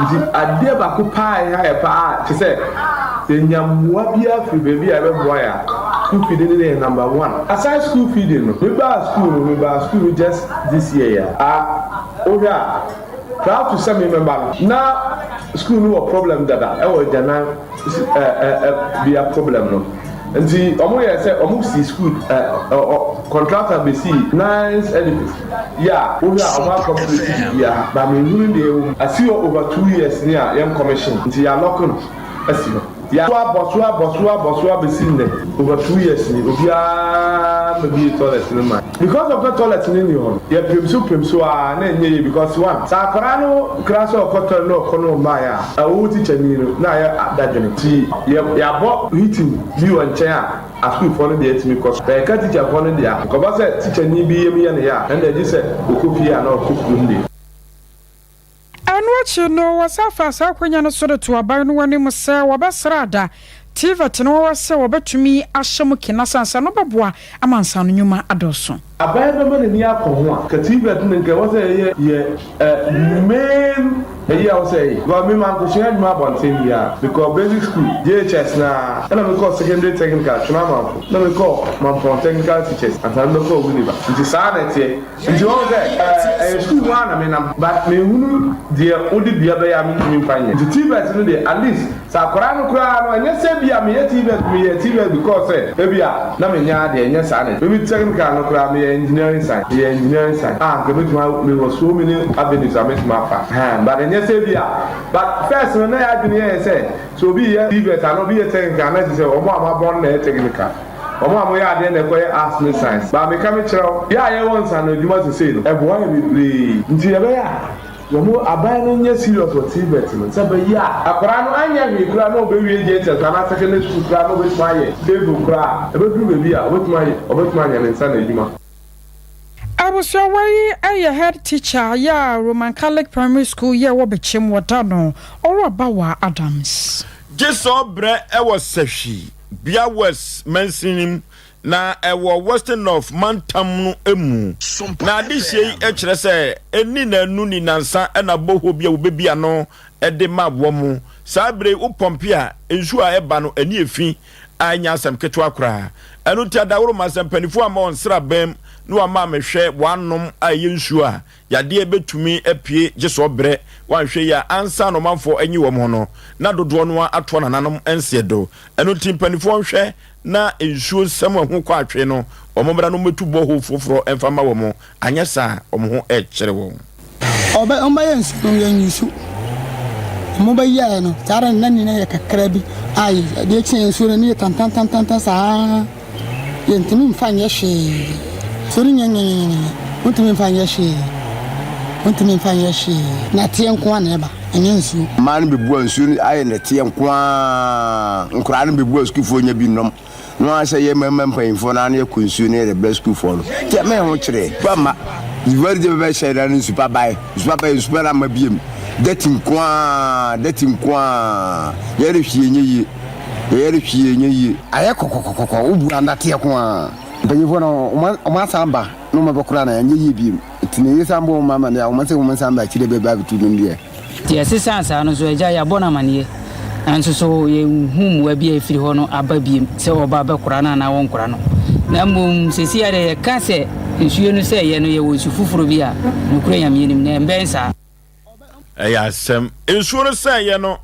Nti adeɛ baako paa a ɛha yɛ paa te sɛ yɛnya mmoa biara firi baabi a ɛbɛboa yɛ a, school feeding no yɛ number one. Aside school feeding no, mebaa school no, mebaa school no just this year yi a, wohwɛ a, prior to sɛ me mɛba no, na school no wɔ problem dada ɛwɔ agyanan bea problem no. Nti ɔmo yɛɛ sɛ ɔmo sii school ɛ contractor besii nice edifice yi a wohwɛ a ɔmo acomplete biribiaa but menhunu deɛ ɛwɔ mu. Asi hɔ over 2 years ni a yɛn commission nti yɛ alɔke no asi hɔ. Yɛ abɔ so abɔ so abɔ so abesi nnɛ over 2 years ni obiara mmɛbie toilet no ma. Because of sɛ toilet no nni hɔ no yɛ pem so pem so aa na ɛnyɛ yie because one sɛ akwadaa no kra sɛ ɔkɔ toilet na ɔkɔ na ɔmmaeɛ a ɛwo teacher ni no na ayɛ dadwene nti yɛ yɛabɔ heating bi wɔ nkyɛn a asukuufoɔ no deɛ atumi kɔ so na yɛka teacher foɔ no deɛ a nkɔba sɛ teacher ni bi yam yɛ ne yɛ a ɛnna gye sɛ ɔkɔ fie anaa ɔkɔ kurom deɛ. Ɛno akyi no, wɔsan faa saa akwannya no so de too aban no anim sɛ wɔbɛsra ada TVET no wɔ sɛ wɔbɛtumi ahyɛ mu kena sane sɛ ɛno bɛboa ama nsaano nnwuma adɔɔso. Aban bɛma n'ani akɔ ho a, nka TVET no nka ɛwɔ sɛ ɛyɛ yɛ main ɛyi a ɛwɔ sɛ ɛyɛ. Because me mankɔsua adwuma abɔnten biara. Mekɔɔ basic school, JHS no ara, ɛna mekɔɔ secondary technical, Twene Amanfo, na mekɔɔ Mampɔn Technical Teachers ansa na mebɛkɔɔ Winneba. Nti saa na ɛteɛ. Nti wahu sɛ ɛyɛ sukuu mu ara na menam but menhunu deɛ wode dua bɛyɛ a mentumi mfa nyɛ. Nti TVET no deɛ at least sɛ akwadaa no koraa no ɛnyɛ sɛ ebia meyɛ TVET meyɛɛ TVET because sɛ ebia na menyɛ adeɛ ɛnyɛ saa na ɛte. Me technical no koraa meyɛ engineering science meyɛ engineering science a nka mɛtumi a mewɔ so many avenues a mɛtumi afa ɛhɛn but ɛnyɛ sɛ ebia but first no na yɛn adwene yɛ yɛn sɛ sɛ obi reyɛ TVET anaa obi reyɛ technical na ɛsɛ sɛ wɔn a wɔabɔn no na ɛyɛ technical. Wɔn a wɔyɛ adeɛ na ɛkɔyɛ arts ne science. But meka me kyerɛ wo, yɛ a yɛwɔ nsaano adwuma sesei no, ɛboa yɛn bebree. Nti ɛbɛyɛ a wɔn aban no nyɛ serious wɔ TVET no sɛ ɛbɛyɛ a akwadaa no anyɛ hwee koraa na ɔbɛwie JHS anaa secondary school koraa na ɔbɛtumi ayɛ table koraa a, ɛbɛduru baabi a ɔbɛtumi ayɛ, ɔbɛtumi anya ne nsa ano adwuma. Abusuawa yi yɛ head teacher yɛ a Roman Catholic Primary School yɛ wɔ Bekyem wɔ da no Ɔwɔ Bawa Adams. Gye sɛ ɔbrɛ wɔ sahwi. Bia West mansini mu, na ɛwɔ Western North mantam no mu. Na adehyeɛ yi kyerɛ sɛ ɛnni nnanu nni nnansa na borehole bi a wɔbɛbi ano de ma wɔn. Saa berɛ yi wopɔmpe a, nsuo a ɛba no ani yɛ fi a ɛnyɛ asɛm ketewa koraa. Ɛno nti adaworoma sɛ mpanimfoɔ amma wɔn nsraban mu na wɔama ammɛhwɛ wɔanom a ɛyɛ nsuo a, Yadeɛ bɛtumi apue gye sɛ ɔbrɛ, woanhwɛ yie a ansa na ɔmanfoɔ anyi wɔn ho no, na dodoɔ no ara atoa nananom nseɛ do. Ɛno nti mpaninfoɔ nhwɛ na nsuo nsɛm a ɛho kɔ atwe no, wɔn mmra na wɔmmɛtu borehole foforɔ mfa mma wɔn, anyɛ saa a wɔn ho rekyere wɔn. Ɔbɛ ɔmo bɛyɛ nsu no yɛn nsu. Ɔmo bɛyɛɛ no saa ara na ne yɛ kakra bi a adeɛ kye nsuo no ne yɛ tantantantantan saa. Yɛntumi mfa nyɛ hwee. So no nyɛnyɛnyɛnyɛ, wontumi mfa nyɛ hwee. Wontumi mfa nyɛ hwee. Nɛteɛ nko ara na ɛba, ɛnyɛ nsuo. Mmaa no bɛbu a nsuo no ayɛ nɛteɛ nko ara. Nkwadaa no bɛbu a sukuufoɔ nya bi nnom. No ara sɛ yɛ mmarima mpanyinfoɔ no ara na yɛkɔ nsuo no yɛde brɛ sukuufoɔ no. Nti ɛma yɛn ho kyerɛ. Nsupa mma. Nsupa no deɛ bɛhyɛ da no nsupa bae. Nsupa bae nsupa no amma biem. Dɛte nko ara, dɛte nko ara. Yɛyɛ no hwee nyɛ yie. Yɛyɛ no hwee nyɛ yie. Ayɛ kɔkɔkɔkɔ, wo bu a nnateɛ ko ara. Mpanyinfoɔ no wɔn asan ba na wɔn bɛkora no ɛnyɛ yie biem. Nti ne yesan bɔ wɔn amaneɛ a, wɔn sɛ wɔn san ba akyire bɛba abɛtu no deɛ. Nti ɛsesaa saa no nso, agya, yɛabɔ no amaneɛ, nanso so yɛnhu mmoa bi a ɛfiri hɔ no aba biom sɛ wɔba bɛkora no anaa wɔnkora no. Na mmom seesei ara deɛ yɛka sɛ nsuo no sɛ yɛ no yɛwɔ nsu foforɔ bi a nokorɛ Nyame anim na ɛmbɛn saa. Ɛyɛ asɛm. Nsuo no sɛeɛ no,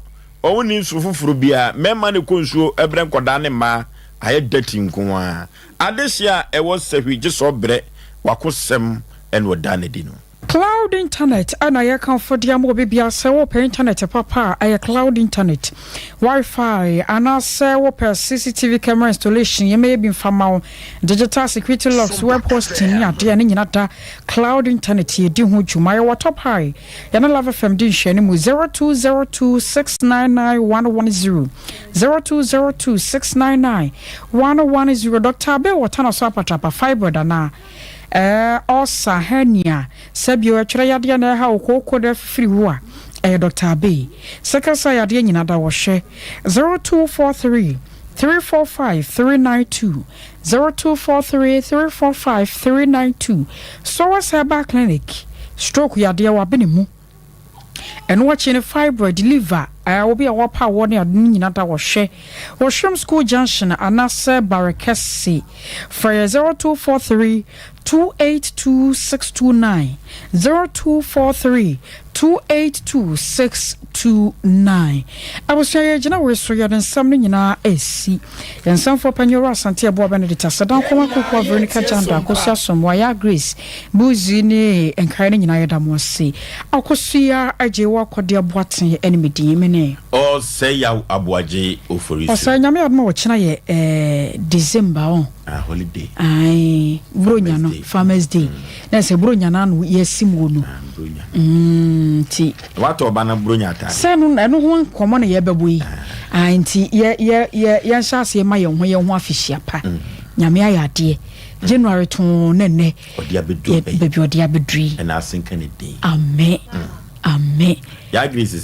wɔn nni nsuo foforɔ biara. Mmarima na ɛkɔ nsuo brɛ nkwadaa ne mmaa. Ayɛ dirty nko ara. Adehyeɛ a ɛwɔ sahwi gye sɛ ɔbrɛ wakosɛm na ɔda no adi no. Cloud internet na yɛkamfo de ama obi biara sɛ wopɛ internet papa a ɛyɛ cloud internet, Wi-Fi anaasɛ wopɛ CCTV camera installation yɛmɛyɛ bi mfa ma wo, digital security locks, web hosting ne adeɛ ne nyina da cloud internet yɛdi ho dwuma. Yɛwɔ Top High yɛne Love FM di nhwɛne mu 0202699110 0202699110 Dr. Abel wɔ Tanaso Apatrapa fibroid anaa Ɛɛ ulcer, hernia, sɛ bio ɛtwerɛ yadeɛ na ɛha wo kooko na afifiri wo a, ɛyɛ Doctor Abey. Sickle cell yadeɛ nyina da wɔ hwɛ 0243 345 392, 0243 345 392. Sowers Herbal Clinic, stroke yadeɛ wabene mu. Ɛno akyi no fibroid, liver, ɛɛ obi a wɔpa awoɔ ne ade no nyina da wɔhwɛ wɔ Hwɛm School Junction anaasɛ Barekɛse. Frɛ yɛ 0243 282 629, 0243 282 629. Abusua yɛgyina wei so yɛde nsɛm no nyinaa ɛresi. Yɛn nsɛmfoɔ panyin Owura Asante Aboah Benedict Asedan Kɔma Kukuwa Veronica Janda Akosua Asamoah Yaa Grace Buzi ne nkaeɛ no nyinaa yɛda mo ase. Akosua Agyei Wakɔdeɛ Boateng ne me din me ne. Ɔsɛe Yaw Aboagye Oforisuo. Ɔsɛe Nyame adom a ɔkyena yɛ eh December oh. Ah holiday. Ae Buronya no Farmers Day na ɛsɛ Buronya no ano yɛasim wɔ no. Ah Buronya. Mm nti. Watɔ ɔba no Buronya ataade. Sɛ no ɛno ho nkɔmɔ na yɛbɛbɔ yi. Ah nti yɛ yɛ yɛ yɛnhyɛ aseɛ ma yɛn ho yɛn ho afehyia pa. Nyame ayɛ adeɛ. January too na nnɛ Ɔde abɛduru baabi ɔde abɛduru yi. Ɛna asenka ne din. Amen. Amen. Yaa Grace.